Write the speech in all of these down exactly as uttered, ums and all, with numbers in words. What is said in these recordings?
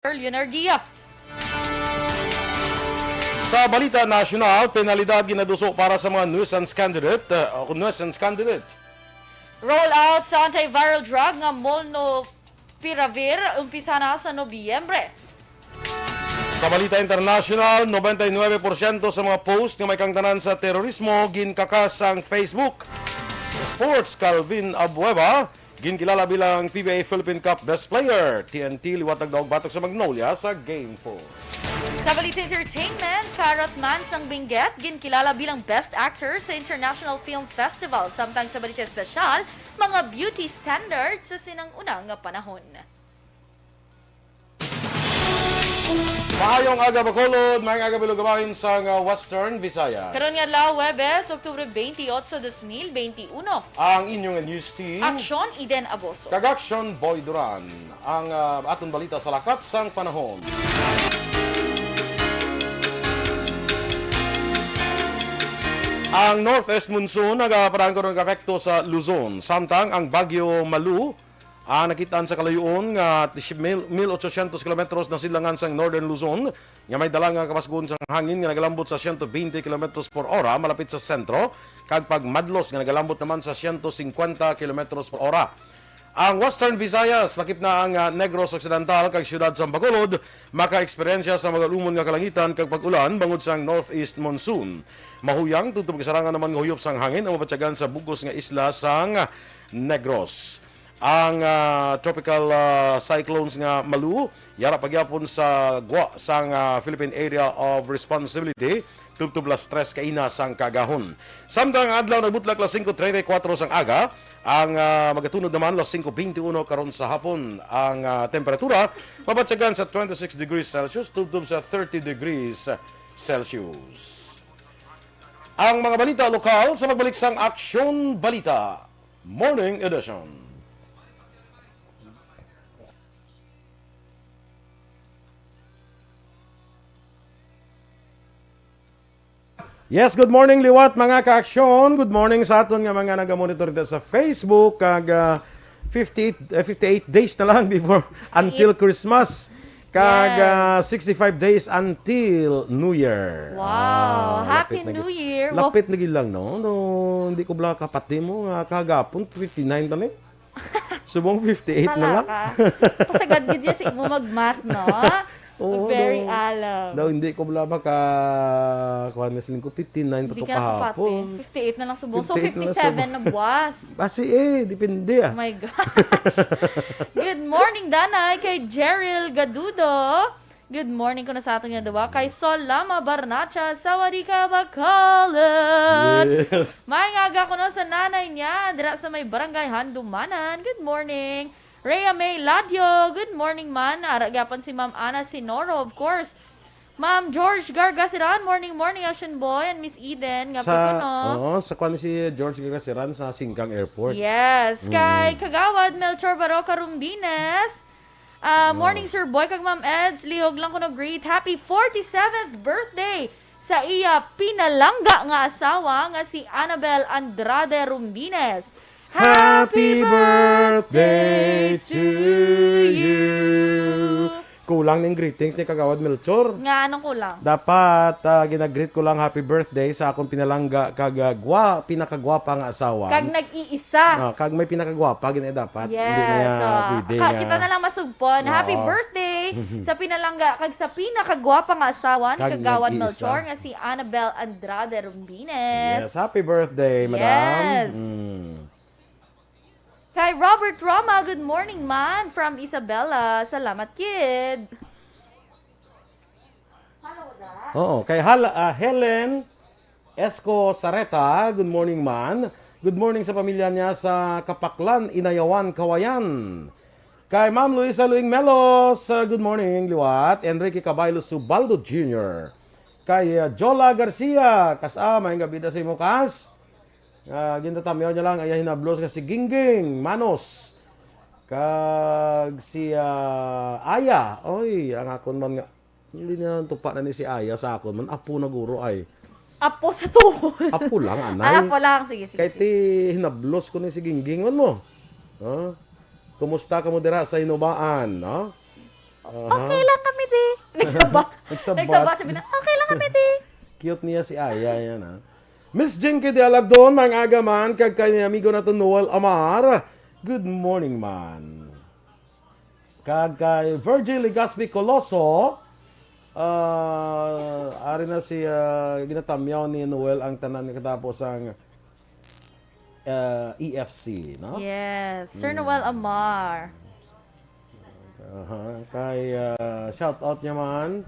Leonardia. Sa balita nasyonal, penalidad ginaduso para sa mga nuisance candidate, uh, o nuisance candidate. Roll out sa antiviral drug nga molnupiravir umpisa na sa Nobyembre. Sa balita internasyonal, noventa y nuebe porsyento sa mga post nga may kaangtanan sa terorismo ginkakas sang Facebook. Sa sports, Calvin Abueva ginkilala bilang P B A Philippine Cup Best Player. T N T liwat nagdaog batok sa Magnolia sa Game four. Sa balita entertainment, Carrot Man sang Benguet ginkilala bilang Best Actor sa International Film Festival, samtang sa balita espesyal, mga beauty standards sa sinang una nga panahon. Maayong aga, Bacolod. Maayong aga, Bilog Bahin sang, ah, Western Visayas. Karon nga adlaw, Huwebes, Oktubre twenty-eight, dos mil twenty-uno. Ang inyong news team, Aksyon, Eden Aboso. Kag Aksyon, Boy Duran. Ang, ah, aton balita sa lakat sang panahon. Ang northeast monsoon nagaparangko ng epekto sa Luzon, samtang ang Bagyo Malu ang nakitaan sa kalayoon nga mil, mil ochocientos kilometros na silangan sang Northern Luzon, nga may dala nga kapasgon sang hangin nga nagalambot sa siyento bente kilometros por ora malapit sa sentro, kag pagmadlos nga nagalambot naman sa siyento singkwenta kilometros por ora. Ang Western Visayas, lakip na ang, ah, Negros Occidental kag siyudad sang Bacolod, makaeksperyensya sa magalumon nga kalangitan kag pag-ulan bangod sang northeast monsoon. Mahuyang tubtob kasarangan naman nga huyop sang hangin ang mabatyagan sa bug-os nga isla sang Negros. Ang, ah, tropical, ah, cyclones nga Malu, yara pa gyapon sa gwa sang, ah, Philippine Area of Responsibility, tubtob las tres kaina sang kaagahon. Samtang ang adlaw nagbutlak las singko treinta y cuatro sang aga, ang, ah, magatunod naman las singko bente uno karon sa hapon. Ang, ah, temperatura mabatyagan sa twenty-six degrees Celsius, tubtob sa thirty degrees Celsius. Ang mga balita lokal sa pagbalik sang Aksyon Balita Morning Edition. Yes, good morning liwat, mga ka-aksyon. Good morning sa aton nga mga nagamonitor dito sa Facebook, kag, ah, fifty-eight, eh, fifty-eight days na lang before, until Christmas. Kag, Yes. ah, sixty-five days until New Year. Wow. Ah, Happy lapit na New gi-, Year. Wow. Lapit na gid lang, no? No, hindi ko bala kapati mo nga kahagapon, fifty-nine pa ni. Subong fifty-eight na lang. Talaga? Pasagad gid niya sa imo mag-math, no? Oo, Very no. alam. Daw, hindi ko bala maka-, kuwan na siling ko, fifty-nine pa Hindi to ka nakapati. kahapon. Fifty-eight na lang subong. So, Fifty-eight na lang fifty-seven subong. na buwas. Basi eh, depende ah. Oh my gosh. Good morning, Danay, kay Jeril Gadudo. Good morning ko na sa aton nga duwa kay Sol Lama Barnacha, Sawadika, Bacolod. Yes. May nga aga ko no sa nanay niya, dira sa may barangay Handumanan. Good morning. Rhea May Ladio, good morning man. Ara gyapon si Ma'am Ana Sinoro, of course. Ma'am George Gargasiran, morning, morning, Action Boy, and Miss Eden. Nga Sa, po, no? oo, sa kwan si George Gargasiran sa Singkang Airport. Yes, Mm. kay Kagawad Melchor Baroca Rumbines. Ah, Oh. morning, Sir Boy, kag Ma'am Eds. Lihog lang ko no greet. Happy forty-seventh birthday sa iya pinalangga nga asawa nga si Annabel Andrade Rumbines. Happy birthday to you. Kulang ning greetings ni Kagawad Melchor. Nga, anong kulang? Dapat, ah, ginag-greet ko lang happy birthday sa akong pinalangga kag, ah, gwa-, pinakagwapa nga asawa. Kag nag-iisa. Ah, kag may pinakagwapa, gina dapat. Hindi na Yes, niya so, pwede ka-, nga kita na lang masugpon. Happy Oo. birthday sa pinalangga kag sa pinakagwapa nga asawa ni Kag Kagawad nag-iisa. Melchor nga si Annabel Andrade Rumbines. Yes, happy birthday, madam. Yes. Mm. Kay Robert Roma, good morning man from Isabela. Salamat, kid. Oo, kay Hal-, ah, Helen Esco Sareta, good morning man. Good morning sa pamilya niya sa Kapaklan, Inayawan, Kawayan. Kay Ma'am Luisa Luing Melos, ah, good morning, liwat. Enrique Cabaylo Subaldo Junior. Kay, ah, Jola Garcia, kas-, ah, maayong gabi da sa imo, kas. Ah, gintatamyaw niya lang, iya hinablos nga si Gingging Manos. Kag si, ah, Aya. Oy, ang akon man nga, hindi na tupa na ni si Aya sa akon man. Apo na guro ay. Apo sa tuhod. Apo lang, anay. Ah, apo lang. Sige, sige, Kay sige. ti hinablos ko ni si Gingging man mo. Ha? Kumusta ka mo dira sa Hinubaan, no? Aha. "Okay lang kami, di." Nagsabat. Nagsabat. Nagsabat, sabi na, "Okay lang kami, di." Cute niya si Aya, yan, ah. Miss Jinky de Alagdon, maayong aga man, kag kay amigo nato Noel Amar. Good morning, man. Kag kay Virgil Legaspi Coloso, ah, ari na si, ah, ginatamyaw ni Noel ang tanan katapos ang, ah, E F C, no? Yes, Sir Mm. Noel Amar. Aha, kay, ah, shout out niya man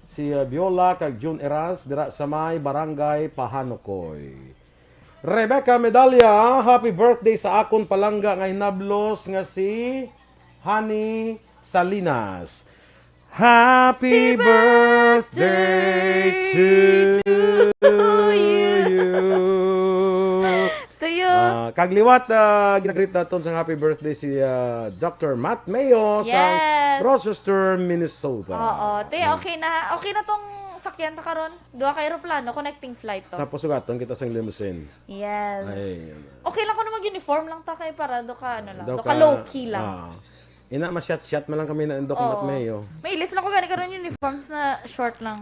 si, ah, Viola kag June Eras dira sa may barangay Pahanukoy. Rebecca Medalla, happy birthday sa akon palangga nga hinablos nga si Honey Salinas. Happy Happy birthday to birthday to you. you. To you. Ah, kag liwat, ah, ginagreet naton sa happy birthday si, ah, Doctor Matt Mayo sa Yes. Rochester, Minnesota. Oo, te, Mm. okay na. Okay na tong sakyan ta karon. Duha ka eroplano, connecting flight to. Tapos sugaton kita sang limousine. Yes. Ay, Okay lang ko na mag-uniform lang ta kay para do ka, ano lang, Daw do ka ka, low-key lang. ah, ina, ma-shot-shot man lang kami na Doc Oo. Matt Mayo. May ilis lang ko gani karon uniforms na short lang.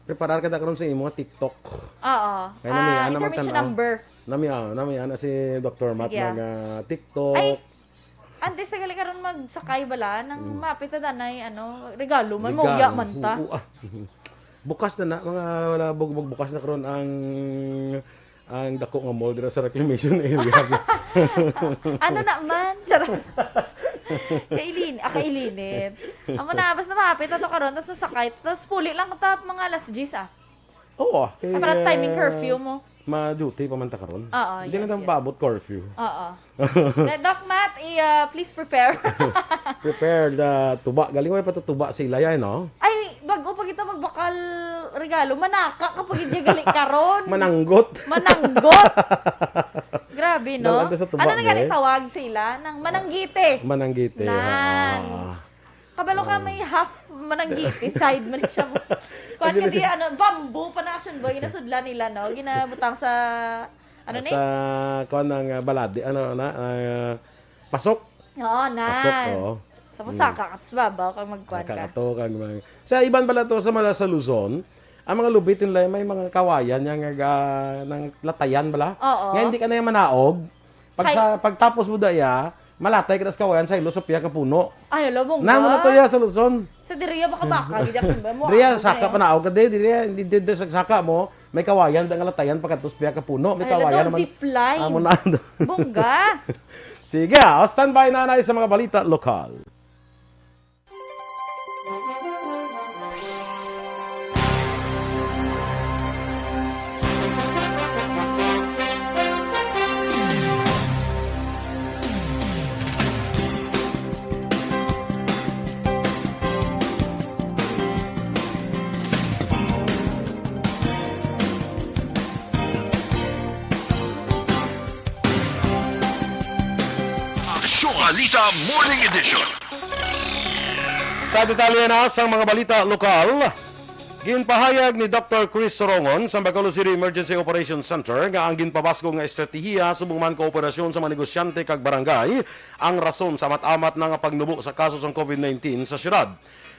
Preparar ka da karon sa imo nga TikTok. Oo. Kaya nami, Ah, ano, intermission magtanaw. number. Nami, ah, nami, ana si Doctor Matt Sige, ah. nag, ah, TikTok. Ay, antes na gali karon magsakay bala, nang Mm. mapit na danay, ano, regalo man, Regalo. mauya man ta. Oo, ah. Bukas na na, mga wala, bug-, bug-, bukas na karon ang, ang dako nga mall dira sa reclamation area. Ano na man? Charot. Kailin-, ah, kailinit. Amo na, basta mahapit na to karon, tapos nasakay, tapos puli lang ta mga alas diyes, ah. Oo, Ay, para eh, timing curfew mo. Ma-duty pa man ta karon. Oo, Hindi yes, na yes. paabot curfew. Oo. Na, Doc Matt, i-, ah, please prepare. Prepare the tuba. Galing, way pa to tuba sila yan, no? Ay, bago pa kita magbakal regalo, manaka ka pag hindi gali karon. Mananggot. Mananggot. Grabe, no? Dalan ta sa tuba, Ano na gani eh. tawag sila? Nang mananggiti. Mananggiti. Nan. Ah. Kabalo ka, Ah. may half mananggiti, side man siya mo. Kuwan Actually, ka di, si ano, bamboo pa na Action Boy, ginasudlan nila, no? Ginabutang sa, ano ni? Sa, kuwan, ang, ah, baladi, ano na, ah, pasok. Oo, nan. Pasok, oo. Tapos Mm. saka ka, tapos babaw kag magkuwan Saka ka. ka to, kag mga, sa iban bala to, sa mala sa Luzon, ang mga lubit nila may mga kawayan, nga, nga, nga, nang latayan bala. Oo. Nga hindi ka na yung manaog. Pag Kay sa, pagtapos mo daya, malatay ka sa kawayan sa ilo sa piya ka puno. Ay, hala, bongga. Namo na to ya sa Luzon. Sa diriya, baka baka, gid ako sa mo. Diriya, Ako saka na pa yan. na ako. Kadi, diriya, di, di, di, sa saka mo, may kawayan, da nga latayan, pagkatos piya ka puno, may Ay, hala, kawayan daw, naman. zipline. Amo na. Bongga. Sige, ah, standby, nanay, sa mga balita lokal. Aksyon Balita Morning Edition. Sa detalye na sang mga balita lokal, ginpahayag ni Doctor Chris Sorongon sa Bacolod City Emergency Operations Center nga ang ginpabaskog nga estratehiya subong man kooperasyon sa mga negosyante kag barangay ang rason sa amat-amat na nga pagnubo sa kaso sang covid nineteen sa syudad.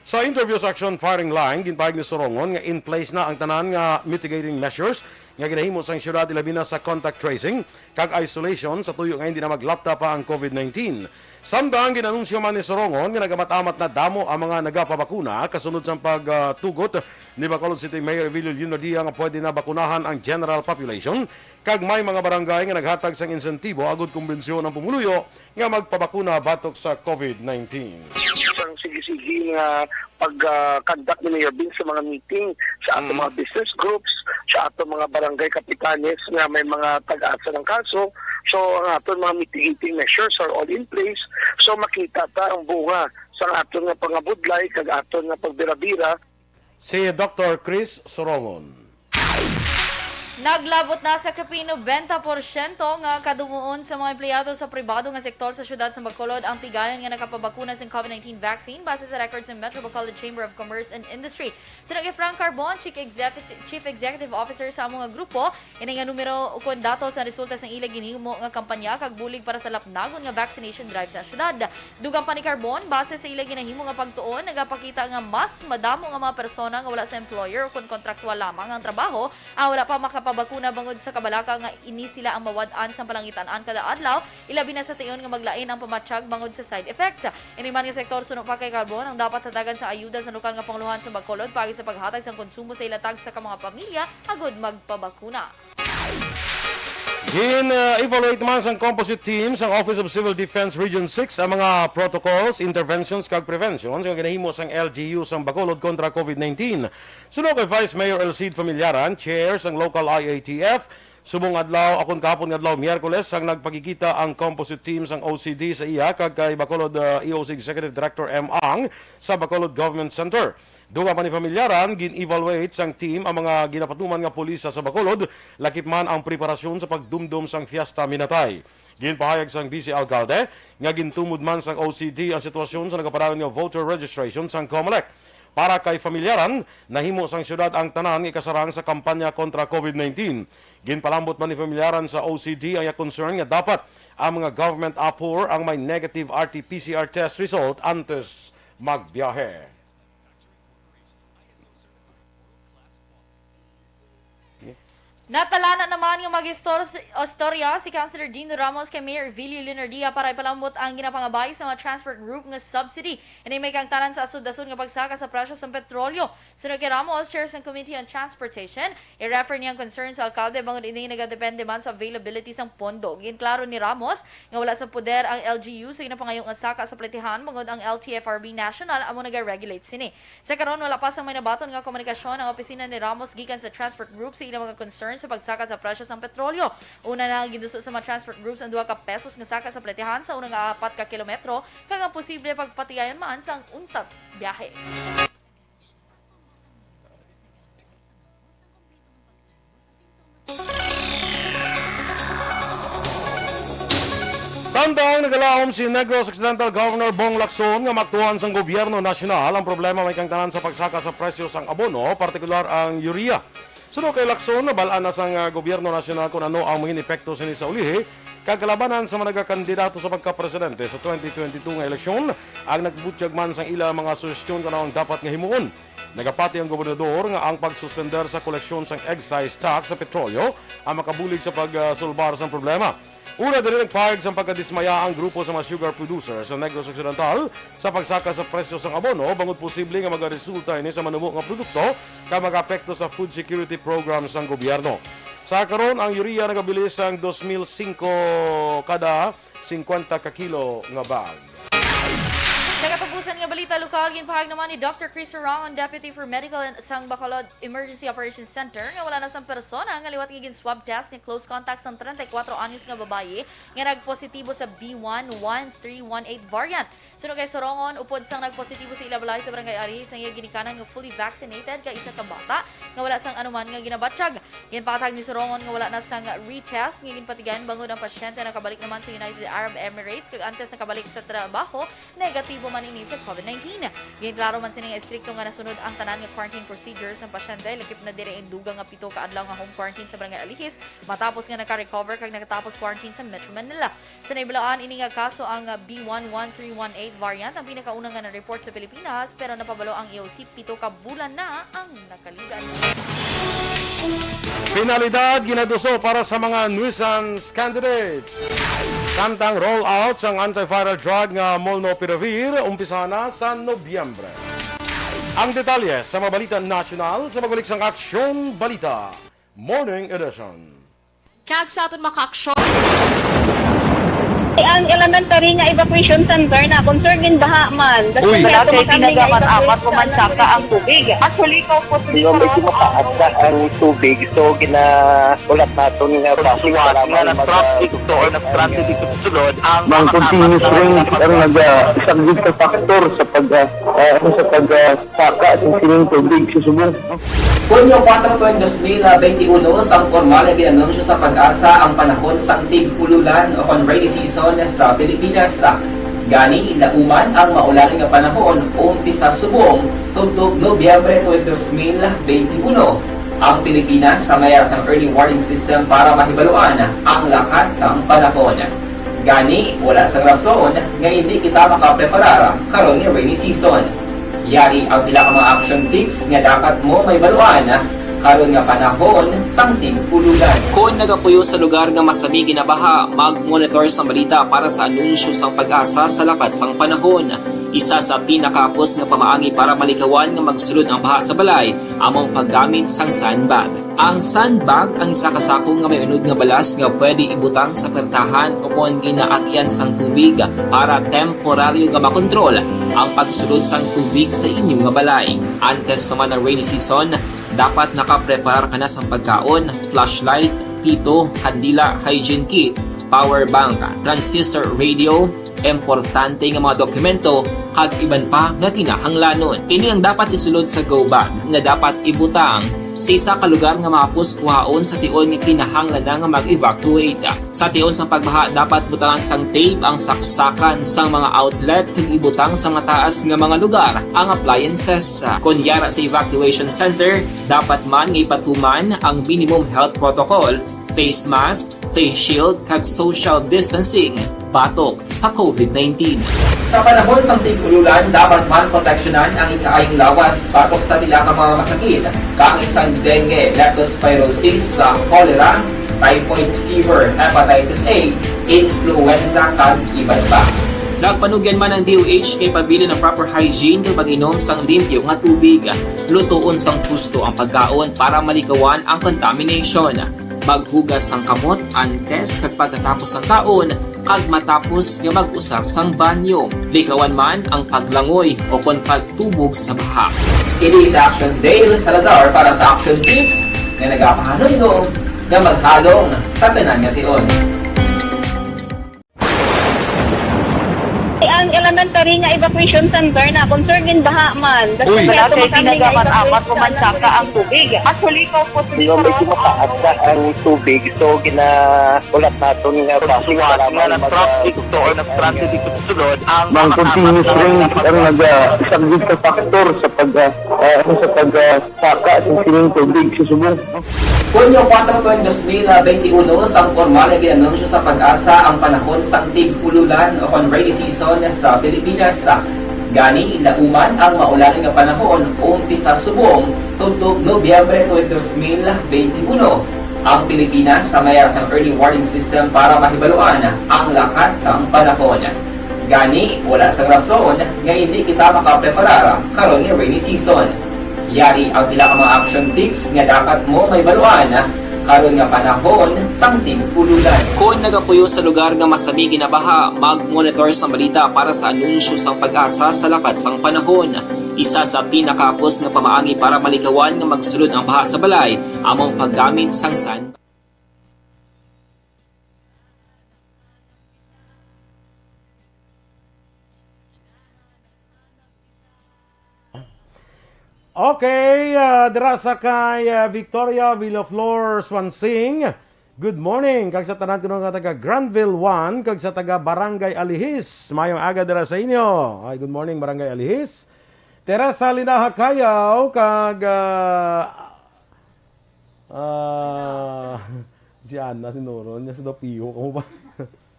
Sa interview sa Action Firing Line, ginpahayag ni Sorongon nga in place na ang tanan nga mitigating measures nga ginahimo sang syudad, ilabi na sa contact tracing kag isolation sa tuyo nga hindi na maglapta pa ang covid nineteen. Samtang ginanunsyo man ni Sorongon nga nagamat-amat na damo ang mga nagapabakuna kasunod sang pagtugot ni Bacolod City Mayor Evelio Leonardia nga pwede na bakunahan ang general population, kag may mga barangay nga naghatag sang insentibo agud kumbensyon ang pumuluyo nga magpabakuna batok sa covid nineteen. Ang sige-sige nga pag, ah, conduct ni Mayor Bing sa mga meeting sa ato Mm. mga business groups, sa ato mga barangay kapitanes nga may mga tag-asa ng kaso. So, ang aton mga mitigating measures are all in place. So, makita ta ang bunga sa aton nga pangabudlay kag aton nga pagbira-bira. Si Doctor Chris Sorongon. Naglabot na sa kapin nobenta porsyento nga kadumuon sa mga empleyado sa pribado nga sektor sa siyudad sa Bacolod ang tigayon nga nakapabakuna sang COVID nineteen vaccine, base sa record sa Metro Bacolod Chamber of Commerce and Industry. Suno kay Frank Carbon, Chief Executive, Chief Executive Officer sa amo nga grupo, ini nga numero ukon datos ang resulta sang ila ginhimo nga kampanya kag bulig para sa lapnagon nga vaccination drive sa syudad. Dugang pa ni Carbon, base sa ila ginahimo nga pagtuon, nagapakita nga mas madamo nga mga persona nga wala sa employer ukon kontraktual lamang ang trabaho ang wala pa makapabakuna bangod sa kabalaka nga ini sila ang mawad-an sang palangitan-an kada adlaw, ilabi na sa tion nga maglain ang pamatyag bangod sa side effect. Ini man nga sektor, suno pa kay Carbon, ang dapat hatagan sa ayuda sa lokal nga pangulohan sa Bacolod paagi sa paghatag sang konsumo sa ila tagsa ka mga pamilya agud magpabakuna. Gin-evaluate man sang composite team sang Office of Civil Defense Region six ang mga protocols, interventions, kag preventions nga ginahimo sang L G U sang Bacolod kontra COVID nineteen. Suno kay Vice Mayor Elcid Familiaran, chair sang local I A T F, subong adlaw, akon kahapon nga adlaw, Miyerkules, ang nagpakikita ang composite team sang O C D sa iya kag kay Bacolod, uh, E O C Executive Director M Ang sa Bacolod Government Center. Dugang pa ni Familiaran, gin-evaluate sang team ang mga ginapatuman nga pulis sa Bacolod, lakip man ang preparasyon sa pagdumdom sang Fiesta Minatay. Ginpahayag sang Vice Alcalde nga gintumod man sang O C D ang sitwasyon sa nagapadayon nga voter registration sang Comelec. Para kay Familiaran, nahimo sang syudad ang tanan nga ikasarang sa kampanya kontra COVID nineteen. Ginpalambot man ni Familiaran sa O C D ang iya concern nga dapat ang mga government APOR ang may negative R T P C R test result antes magbiyahe. Natalanan naman nga mag-istor-, istorya si Councilor Dino Ramos kay Mayor Vilio Leonardia para ipalambot ang ginapangabay sa mga transport group nga subsidy. Ini may kaangtanan sa asod-asod nga pagsaka sa presyo sang petrolyo. Suno kay Ramos, chair sang Committee on Transportation, i-refer niya ang concern sa alkalde bangod ini nagadepende man sa availability sang pondo. Ginklaro ni Ramos nga wala sa poder ang L G U sa ginapangayo nga saka sa pletihan bangod ang L T F R B National amo nagaregulate sini. Sa karon, wala pa sang may nabaton nga komunikasyon ang opisina ni Ramos gikan sa transport group sa ilang mga concern sa pagsaka sa presyo sang petrolyo. Una na nga ginduso sa mga transport groups ang duha ka pesos nga saka sa pletihan sa una nga apat ka kilometro, kag ang posible pagpatigayon man sang untat biyahe. Samtang nagalaom si Negros Occidental Governor Bong Lacson nga maaktuhan sang gobyerno nasyonal ang problema may kaangtanan sa pagsaka sa presyo sang abono, partikular ang urea. Suno kay Lacson, nabal-an na sang, ah, gobyerno nasyonal kon ano ang mangin epekto sini sa ulihi kag kalabanan sa mga nagakandidato sa pagkapresidente sa twenty twenty-two nga eleksyon, ang nagbutyag man sang ila mga suhestyon kon ano ang dapat nga himuon. Nagapati ang gobernador nga ang pagsuspender sa koleksyon sang excise tax sa petrolyo ang makabulig sa pagsulbar sang problema. Una diri, nagpahayag sang pagkadismaya ang grupo sa mga sugar producers sa Negros Occidental sa pagsaka sa presyo sang abono bangod posible nga magaresulta ini sa manubo nga produkto kag magaapekto sa food security program sang gobyerno. Sa karon, ang urea nagabilis sang dos mil singko kada singkwenta ka kilo nga bag. Sa katapusan nga balita lokal, ginpahayag naman ni Doctor Chris Orangon, Deputy for Medical and sang Bacolod Emergency Operations Center, nga wala na sang persona nga liwat nga gin-swab test nga close contact sang treinta y cuatro anyos nga babayi nga nagpositibo sa B one one three one eight variant. Suno kay Sorongon, upod sang nagpositibo sa ila balay sa Barangay Alihis ang iya ginikanan nga fully vaccinated kag isa ka bata nga wala sang anuman nga ginabatyag. Ginpatag ni Sorongon nga wala na sang retest nga ginpatigayon bangod ang pasyente nakabalik naman sa United Arab Emirates kag antes nakabalik sa trabaho, negatibo man ini sa COVID nineteen. Ginklaro man sini nga estrikto nga nasunod ang tanan nga quarantine procedures sang pasyente, lakip na diri ang dugang nga pito ka adlaw nga home quarantine sa Barangay Alihis matapos nga naka-recover kag nakatapos quarantine sa Metro Manila. Sa nahibaluan ini nga kaso ang B one one three one eight variant, ang pinakauna nga na-report sa Pilipinas, pero napabalo ang E O C pito ka bulan na ang nakaligan. Penalidad ginaduso para sa mga nuisance candidates. Samtang roll-out sang antiviral drug nga molnupiravir umpisa na sa Nobyembre. Ang detalye sa mga balita nasyonal sa pagbalik sang Aksyon Balita Morning Edition. Kag sa aton makaaksyon. Ang elementary nga evacuation center na concern in baha man. Uy. Wala kay ginagamat-amat ko man saka ang tubig. Actually, ikaw po, hindi ko mataas na ang tubig. So, gina-, ulat naton nga traffic, nga mag-, nag-traffic to or nag-traffic dito sa sulod, ang mga continuous rain ang naga-, isang big factor sa pag, ah, ah, sa pag, ah, saka sa sining tubig sa subong. Hunyo kuwatro, tuig dos mil benti uno, sang pormal nga gin-anunsyo sa PAGASA ang panahon sang tig-ululan o kon rainy season sa Pilipinas. Gani, lauman ang maulan nga panahon umpisa subong tubtob Nobyembre tuig dos mil benti uno. Ang Pilipinas may ara sang early warning system para mahibaluan ang lakat sang panahon. Gani, wala sang rason nga hindi kita makapreparar karon nga rainy season. Yari ang pila ka mga action tips nga dapat mo mahibaluan karon nga panahon sang tig-ululan. Kon nagapuyo sa lugar nga masami ginabaha, mag-monitor sang balita para sa anunsyo sang PAGASA sa lakat sang panahon. Isa sa pinakahapos nga pamaagi para malikawan nga magsulod ang baha sa balay amo ang paggamit sang sandbag. Ang sandbag ang isa ka sako nga may unod nga balas nga pwede ibutang sa puwertahan o kon ginaagyan sang tubig para temporaryo nga makontrol ang pagsulod sang tubig sa inyo nga balay. Antes pa man ang rainy season, dapat nakapreparar ka na sang pagkaon, flashlight, pito, kandila, hygiene kit, power bank, transistor radio, importante nga mga dokumento, kag iban pa nga kinahanglanon. Ini ang dapat isulod sa go bag nga dapat ibutang sa isa ka lugar nga mahapos kuhaon sa tion nga kinahanglan na nga mag-evacuate. Sa tion sang pagbaha, dapat butangan sang tape ang saksakan sang mga outlet kag ibutang sa mataas nga mga lugar ang appliances. Kon yara sa evacuation center, dapat man nga ipatuman ang minimum health protocol, face mask, face shield, kag social distancing batok sa covid nineteen. Sa panahon sang tig-ululan, dapat man proteksyonan ang ikaayong lawas batok sa pila ka mga masakit, kaangay sang dengue, leptospirosis, sa cholera, typhoid fever, hepatitis A, influenza, kag iban pa. Nagpanugyan man ang D O H nga ipabilin ang proper hygiene kag pag-inom sang limpyo nga tubig. Lutoon sang husto ang pagkaon para malikawan ang contamination. Maghugas sang kamot antes kag pagkatapos sang kaon, kag matapos nga mag-usar sang banyo. Likawan man ang paglangoy o kon pagtubog sa baha. Kini sa Action Dale Salazar para sa Action Tips nga nagapahanumdom nga maghalong sa tanan nga tion. Ang elementary nga evacuation center na concerned in baha man. Uy. Malapit na ginagamit ang evacuation center. Apat human saka ang tubig. Actually, ikaw po, medyo mataas na ang tubig, so ginaulat naton nga basi nga nag-traffic to or nag-transit dito sa sulod ang mga continuous rain ang naga-, subject sa factor sa pag, ah, ah, ano, sa pag, ah, saka sa sining tubig sa subong. Hunyo kuwatro, tuig dos mil benti uno, sang pormal nga gin-anunsyo sa PAGASA ang panahon sang tig-ululan o kon rainy season sa Pilipinas. Gani, lauman ang maulan nga panahon umpisa subong tubtob Nobyembre tuig dos mil benti uno. Ang Pilipinas may ara sang early warning system para mahibaluan ang lakat sang panahon. Gani, wala sang rason nga hindi kita makapreparar karon nga rainy season. Yari ang pila ka mga action tips nga dapat mo mahibaluan karon nga panahon sang tig-ululan. Kon nagapuyo sa lugar nga masami ginabaha, mag-monitor sang balita para sa anunsyo sang PAGASA sa lakat sang panahon. Isa sa pinakahapos nga pamaagi para malikawan nga magsulod ang baha sa balay amo ang paggamit sang sand. Okay, ah, dira sa kay, ah, Victoria Villaflor Swansing. Good morning. Kag sa tanan kuno nga taga Granville one, kag sa taga Barangay Alihis. Mayong aga dira sa inyo. Ay, good morning, Barangay Alihis. Teresa Linaha Kayaw, kag, ah, ah, si Ana, si Noron, niya sa Dapiho, kamo ba?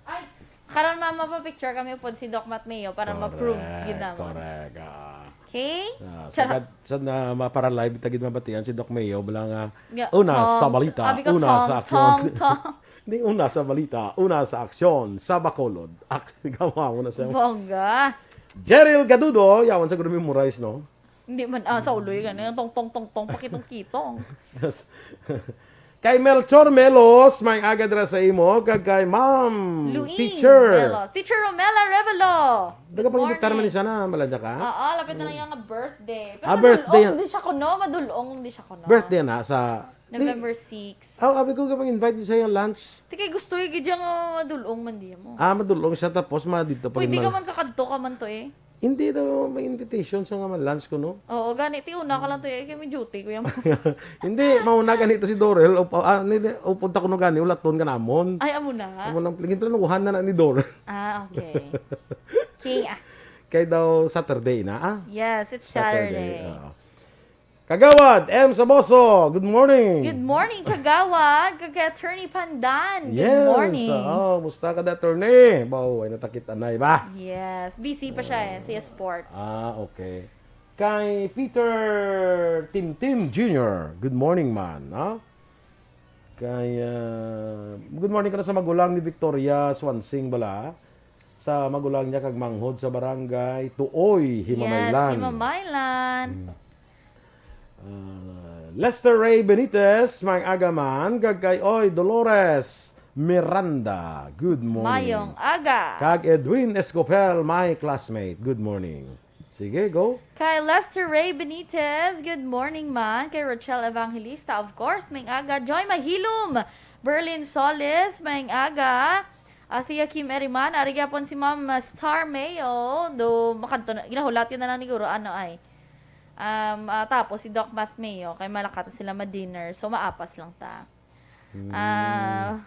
Ay, karon, ma'am, mapa-picture kami upod si Doc Matt Mayo para ma-prove gid naman. Correct, correct, ah. Okay? Ah, so, charot. Sad na mapara-live ta gid mabatian si Doc Mayo, bala nga, nga, una sa balita, abi ko, una sa aksyon. Hindi, una sa balita, una sa aksyon, sa Bacolod. Ak-, gawa mo na siya. Bongga. Jeril Gadudo, yawan sa guro memorize, no? Hindi man, ah, sa uloy, gani, tong, tong, tong, tong, pakitong-kitong. Yes. Kay Melchor Melos, may aga dira sa imo, kag kay Ma'am Luing Teacher Melos. Teacher Romela Revelo. Good morning. Nagapangimbitar man ni siya na, malanya ka? Oo, lapit na lang yung birthday. Pero ah, birthday madulong, yan. Di siya kuno, madulong, di siya kuno. Birthday na sa, di, November six. Oh, abi ko, kapag-invite niya sa iyang lunch. Di kay gusto, eh, gid siya nga madulong man di mo. Ah, madulong siya, tapos ma-, dito pa. Pwede rin ka man, kakadto ka man to, eh. Hindi daw may invitation sa nga lunch ko, no? Oo, gani, ti una ka lang to, eh, kay may duty, kuya mo. Hindi, mauna gani to si Dorel, up-, ah, hindi, upunta ko no gani, ulaton ka namon. Ay, amo na. Amo nang, ginplanuhan na na ni Dorel. Ah, okay. Okay, ah. Kay daw Saturday na, ah? Yes, it's Saturday. Saturday, oo. Kagawad M Samoso, good morning. Good morning, Kagawad. Kag kay Attorney Pandan, good Yes, morning. Oo, musta ka da, Attorney? Baw, ay natakit anay ba? Yes, busy pa siya, eh, sa sports. Ah, okay. Kay Peter Timtim Junior, good morning, man. Ha? Kay, ah, good morning ka na sa magulang ni Victoria Swansing bala, sa magulang niya kag manghod sa barangay Tuoy, Himamaylan. Yes, Himamaylan. Mm. Ah, Lester Ray Benitez, may aga man, kag kay Oy Dolores Miranda, good morning. Mayong aga. Kag Edwin Escopel, my classmate, good morning. Sige, go. Kay Lester Ray Benitez, good morning man. Kay Rochelle Evangelista, of course, may aga. Joy Mahilom, Berlin Solis, may aga. Athea Kim Eriman, ari gyapon si Ma'am Star Mayo, do makadto na, ginahulat yun na lang ni Guro, ano ay. Um, ah, tapos si Doc Math Mayo, kay malakat sila ma-dinner, so maapas lang ta. Hmm. Ah,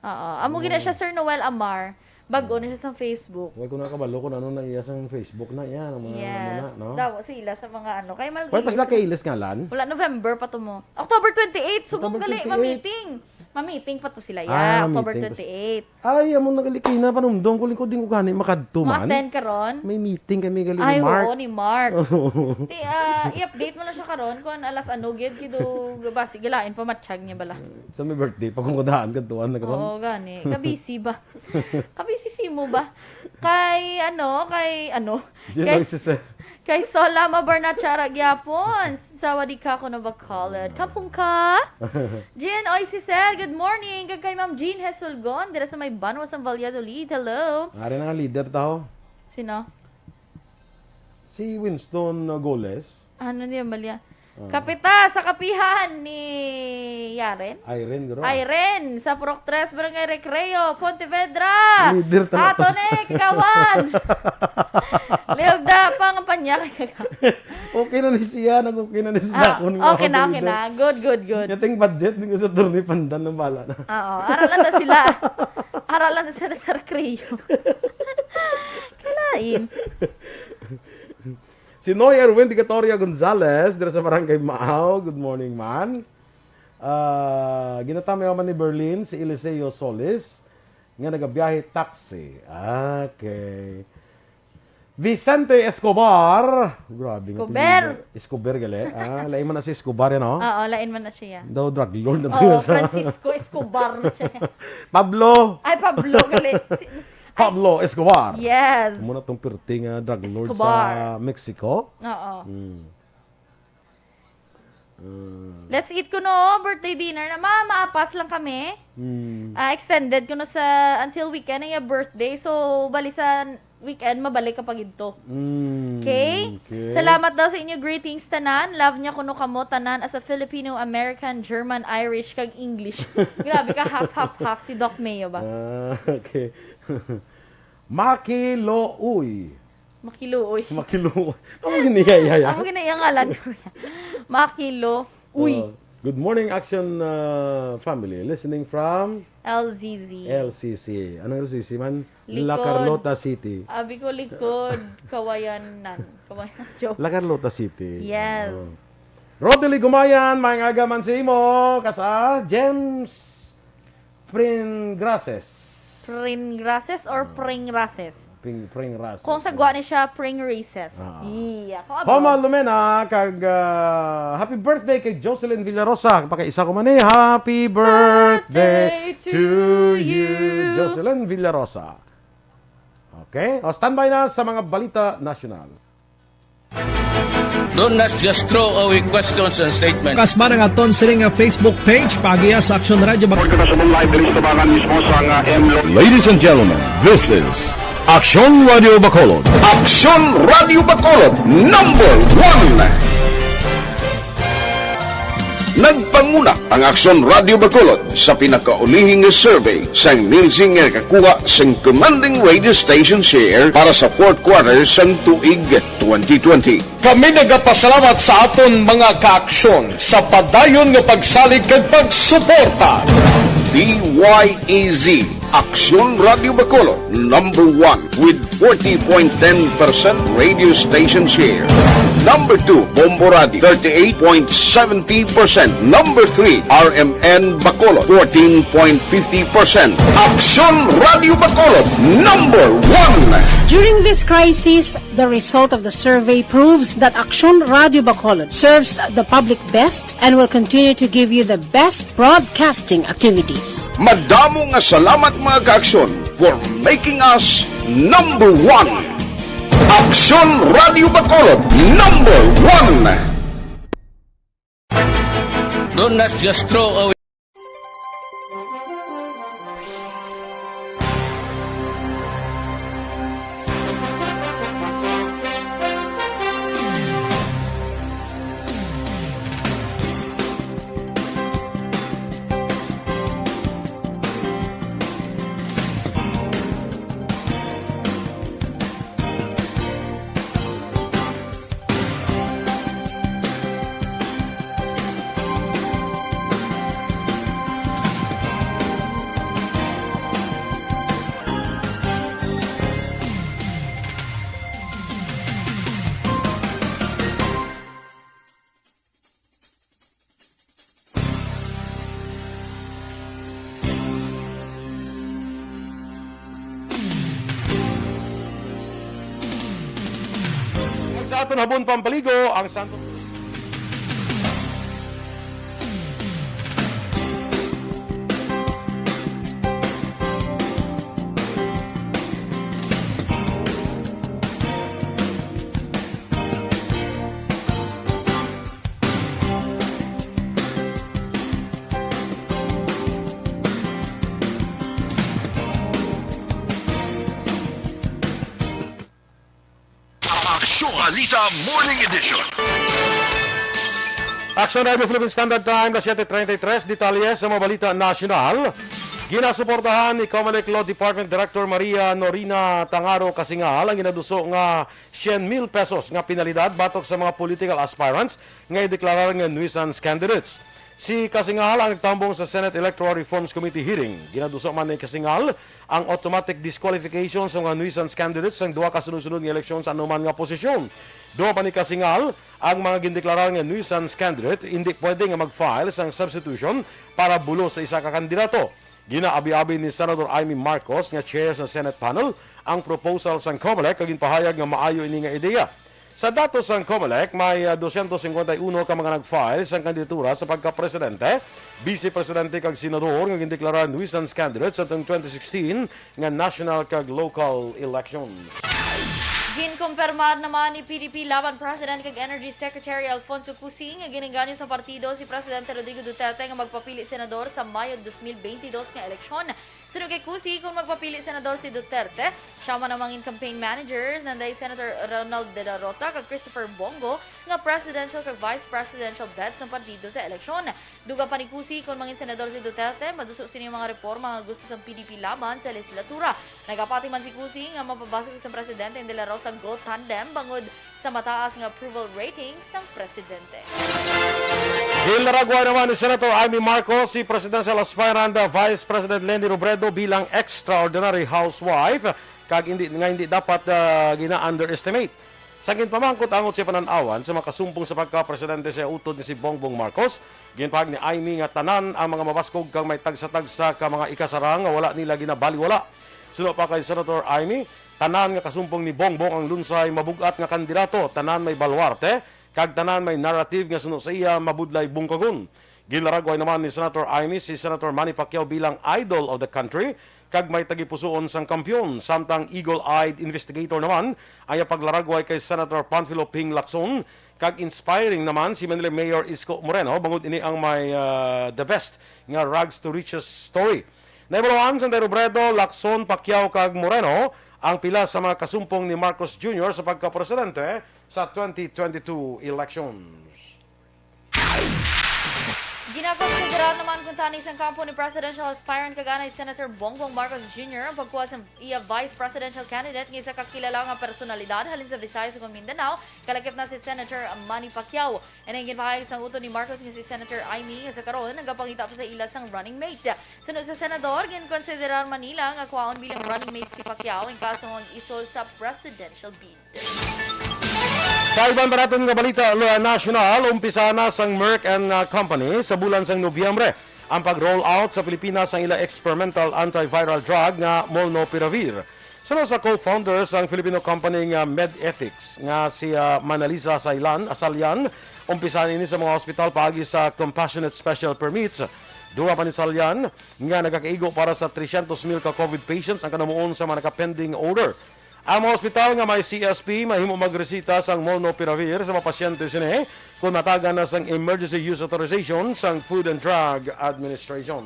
oo. Amo gina siya, Sir Noel Amar. Bag-o na siya sa Facebook. Wala ko nakabalo kung ano na iya sa Facebook na iya, ang mga Yes. ano na, no? Daw, sa ila sa mga ano. Kaya man Wala pa sila kay Ilis ngalan? Wala, November pa to mo. October twenty-eight, subong October gali, twenty-eight. ma-meeting. Ma-meeting pa to sila, ya. Ah, October meeting. twenty-eight. Ay, amo na gali kay na panumdom ko, lingkod din ko gani makadto Mga man. ten karon? May meeting kami gali Ay, ni Mark. oo, ni Mark. Oo. Ti, ah, i-update mo na siya karon kung alas ano, gid, kido, basi, gilain pa matsyag niya bala. Sa may birthday, pag kung kadaan, kadtuan na karon. Oo, gani. Kabisi ba? Kabisi si mo ba? Kay, ano, kay, ano? Jin Kay Oy, si Sir. Kay Solama Barnachara gyapon. Sawadee ka, kuno Bacolod. Kampung ka? Jin Oy, si Sir, good morning. Kag kay Ma'am Jean Hesulgon, dira sa may Banwa sang Valladolid. Hello. Ari na nga leader tao. Sino? Si Winston, uh, Goles. Ano niya, Malia? Ah. Kapita sa kapihan ni Yaren? Irene, guro. Irene, sa Purok Tres, Barangay Recreo, Pontevedra. Leader talaga. Ato ni, kagawad. Liog da, pangampanya kay kagawad. Okay na ni siya, nag-okay na ni siya. Ah, Kung okay na, mga okay na. Good, good, good. Yating budget, di ko sa Attorney Pandan ng bala na. Oo, aralan na sila. Aralan na sila sa Recreo. Kalain. Si Noy Erwin Digatoria Gonzalez, dira sa Barangay Maaw. Good morning, man. Ah, ginatamyaw man ni Berlin si Eliseo Solis, nga nagabiyahe taxi. Okay. Vicente Escobar. Grabe nga Escobar. apelyido. Escobar, gali. Ah, lain man na si Escobar, yan, oh. Oo, lain man na siya. Daw drug lord na Oo, tayo sa Francisco Escobar na siya. Pablo. Ay, Pablo, gali. Si, si, ay, Pablo Escobar. Yes. Muna tong pirti nga drug lord Escobar. sa Mexico. Oo. Hmm. Mm. Let's eat kuno, birthday dinner na. Ma, maapas lang kami. Mm. Ah, extended kuno sa, until weekend ang iya birthday. So, bali sa weekend, mabalik ka pa gidto. Mm, Okay? okay. Salamat daw sa inyo greetings, tanan. Love niya kuno kamo, tanan, as a Filipino, American, German, Irish, kag English. Grabe ka, half, half, half. Si Doc Mayo ba? Ah, okay. Makilooy. Makiluoy. Makiluoy. Amo gani iya, iya, iya. Amo gani iya ngalan, kuya. Makilo. Uy. Uh, good morning, Action, uh, family. Listening from L Z Z. L C C. Anong L C C man? La Likod. Carlota City. Abi ko likod. Kawayanan. Kawayan. Joke. La Carlota City. Yes. Oo. Rodely Gumayan, maayong aga man sa imo. Kasa, James Pringrases. Pringrases or Ah. Pringrases? Pring-, Pringrases. Kung sa gwa ni siya, Pringrases. Ah. Iya. Kung Homa abroad. Lumena, kag, ah, happy birthday kay Jocelyn Villarosa. Pakaisa ko man eh, happy birthday Birthday to to you. you, Jocelyn Villarosa. Okay? O, standby na sa mga balita nasyonal. Don't not just throw away questions and statements. Kasma ang aton sini nga Facebook page, paagiha sa Action Radio Bac- Report kita sa Moonlight, diri sa Tubangan mismo sa nga M Lo- Ladies and gentlemen, this is Action Radio Bacolod. Action Radio Bacolod, number one. Nagpang- Una ang Aksyon Radio Bacolod sa pinakaulihi nga survey sang Nielsen nga nakakuha sang commanding radio station share para sa fourth quarter sang tuig twenty twenty. Kami nagapasalamat sa aton mga kaaksyon sa padayon nga pagsalig kag pagsuporta. D Y E Z, Aksyon Radio Bacolod, number one with forty point ten percent radio station share. Number two, Bombo Radio, thirty-eight point seventy percent. Number three, R M N Bacolod, fourteen point fifty percent. Aksyon Radio Bacolod, number one. During this crisis, the result of the survey proves that Aksyon Radio Bacolod serves the public best and will continue to give you the best broadcasting activities. Madamo nga salamat, mga kaaksyon, for making us number one. Aksyon Radio Bacolod, number one. Do not just throw away. Sa aton habon pampaligo, ang Santo Aksyon Balita Morning Edition. Aksyon Radio Philippine Standard Time, alas siyete treinta y tres. Detalye sa mga balita nasyonal. Ginasuportahan ni Comelec Law Department Director Maria Norina Tangaro Kasingal ang ginaduso nga syen mil pesos nga penalidad batok sa mga political aspirants nga ideklarar nga nuisance candidates. Si Kasingal ang nagtambong sa Senate Electoral Reforms Committee hearing. Ginaduso man ni Kasingal ang automatic disqualification sa mga nuisance candidates sang duha ka sunod-sunod nga eleksyon sa anuman nga posisyon. Dugang pa ni Kasingal, ang mga gindeklarar nga nuisance candidate indi pwede nga mag-file sang substitution para bulos sa isa ka kandidato. Ginaabi-abi ni Senador Imee Marcos nga chair sa Senate panel ang proposal sang Comelec kag ginpahayag nga maayo ini nga ideya. Sa datos sang Comelec, may, ah, dosyentos singkwenta y uno ka mga nag-file sang kandidatura sa pagkapresidente, bise presidente kag senador nga gindeklarar nuisance candidates sa twenty sixteen nga national kag local election. Ginkumpirmar naman ni P D P Laban President kag Energy Secretary Alfonso Cusi nga ginengganyo sa partido si Presidente Rodrigo Duterte nga magpapili senador sa Mayo dos mil bentidós nga eleksyon. Suno kay Cusi, kon magpapili senador si Duterte, siya man ang mangin campaign manager nanday Senator Ronald De La Rosa kag Christopher Bong Go nga presidential kag vice presidential bet sang partido sa eleksyon. Dugang pa ni Cusi, kon mangin senador si Duterte, maduso sini ang mga reporma nga gusto sang P D P Laban sa lehislatura. Nagapati man si Cusi nga mapabasog sang presidente ang De La Rosa Go tandem bangod sa mataas nga approval rating sang presidente. Ginlaragway naman ni Senator Imee Marcos si presidential aspirant, uh, Vice President Leni Robredo bilang extraordinary housewife kag hindi, nga hindi dapat, uh, gina-underestimate. Sa ginpamangkot angot sa panan-awan sa mga kasumpong sa pagka-presidente sa utod ni si Bongbong Marcos, ginpahayag ni Imee nga tanan ang mga mabaskog kag may tagsa-tagsa ka mga ikasarang nga wala nila ginabaliwala. Suno pa kay Senator Imee, tanan nga kasumpong ni Bongbong ang lunsay mabug-at nga kandidato, tanan may baluarte, kag tanan may narrative nga suno sa iya mabudlay bungkagon. Ginlaragway naman ni Senator Imee si Senator Manny Pacquiao bilang idol of the country kag may tagipusoon sang kampiyon, samtang eagle-eyed investigator naman ang iya paglaragway kay Senator Panfilo Ping Lacson, kag inspiring naman si Manila Mayor Isko Moreno bangod ini ang may, ah, the best nga rags to riches story. Nahibaluan sang Robredo, Lacson, Pacquiao kag Moreno ang pila sa mga kasumpong ni Marcos Junior sa pagkapresidente sa twenty twenty-two elections. Ginakonsiderar naman kuntani sang kampo ni presidential aspirant kag anay Senator Bongbong Marcos Junior ang pagkuha sa iya vice presidential candidate nga isa ka kilala nga personalidad halin sa Visayas ug Mindanao, kalakip na si Senator Manny Pacquiao. Ini ang ginpahayag sang utod ni Marcos nga si Senator Imee nga sa karon nagapangita pa sa ila sang running mate. Suno sa senador, ginkonsiderar man nila nga kuhaon bilang running mate si Pacquiao in kaso nga isol sa presidential bid. Sa iban pa naton nga balita, lo-, national, umpisa na sang Merck and, uh, Company sa bulan sang Nobyembre ang pag-roll out sa Pilipinas sang ila experimental antiviral drug nga molnupiravir. Suno sa co-founder sang Filipino company nga MedEthics nga si, uh, Manalisa Saylan, Asalian, umpisahan ini sa mga hospital paagi sa Compassionate Special Permits. Dugang pa ni Saylan nga nagakaigo para sa tresyentos mil ka COVID patients ang kanamuon sa mga naka-pending order. Ang mga ospital nga may C S P mahimo magresita sang molnupiravir sa mga pasyente sini kon matagan na sang emergency use authorization sang Food and Drug Administration.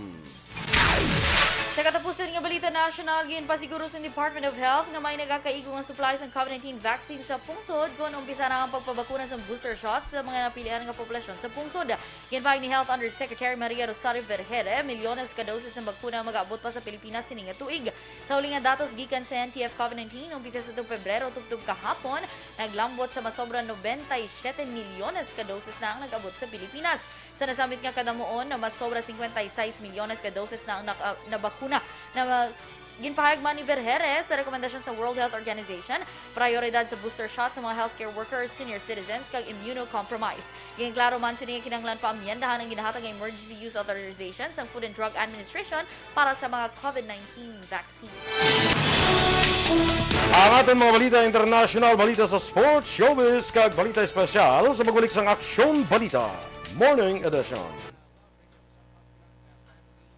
Sa katapusan nga balita nasyonal, ginpasiguro sang Department of Health nga may nagakaigo nga supply sang COVID nineteen vaccine sa pungsod kon umpisa na ang pagpabakuna sang booster shots sa mga napilian nga populasyon sa pungsod. Ginpahayag ni Health Undersecretary Maria Rosario Vergere, milyones ka doses sang bakuna ang mag-abot pa sa Pilipinas sini nga tuig. Sa uli nga datos gikan sa N T F COVID nineteen, umpisa sa tuong Pebrero tubtob kahapon, naglambot sa masobra noventa y siete milyones ka doses na ang nag-abot sa Pilipinas. Sa nasambit nga kadamuon, na masobra cincuenta y seis milyones ka doses na ang naka-, nabakuna. Na ma-, ginpahayag man ni Vergere sa rekomendasyon sa World Health Organization, prioridad sa booster shot sa mga healthcare workers, senior citizens, kag immunocompromised. Ginklaro man sini nga kinahanglan pa amyendahan ang ginahatag nga emergency use authorization sang Food and Drug Administration para sa mga COVID nineteen vaccine. Ang aton mga balita international, balita sa sports, showbiz, kag balita espesyal sa pagbalik sang Aksyon Balita Morning Edition.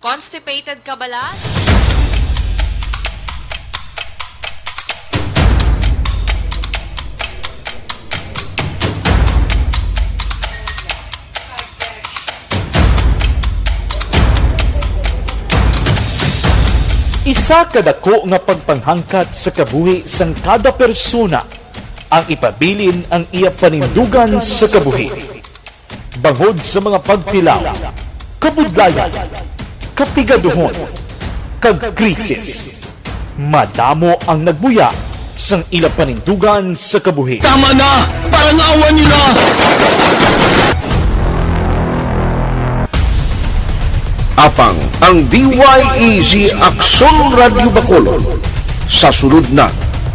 Constipated ka bala? Isa ka dako nga pagpanghangkat sa kabuhi sang kada persona ang ipabilin ang iya panindugan sa kabuhi. Bangod sa mga pagtilaw, kabudlayan, kapigaduhon, kag krisis, madamo ang nagbuya sang ila panindugan sa kabuhi. Tama na! Parang awa nila! Apang ang D Y E G Aksyon Radyo Bacolod sa sulod na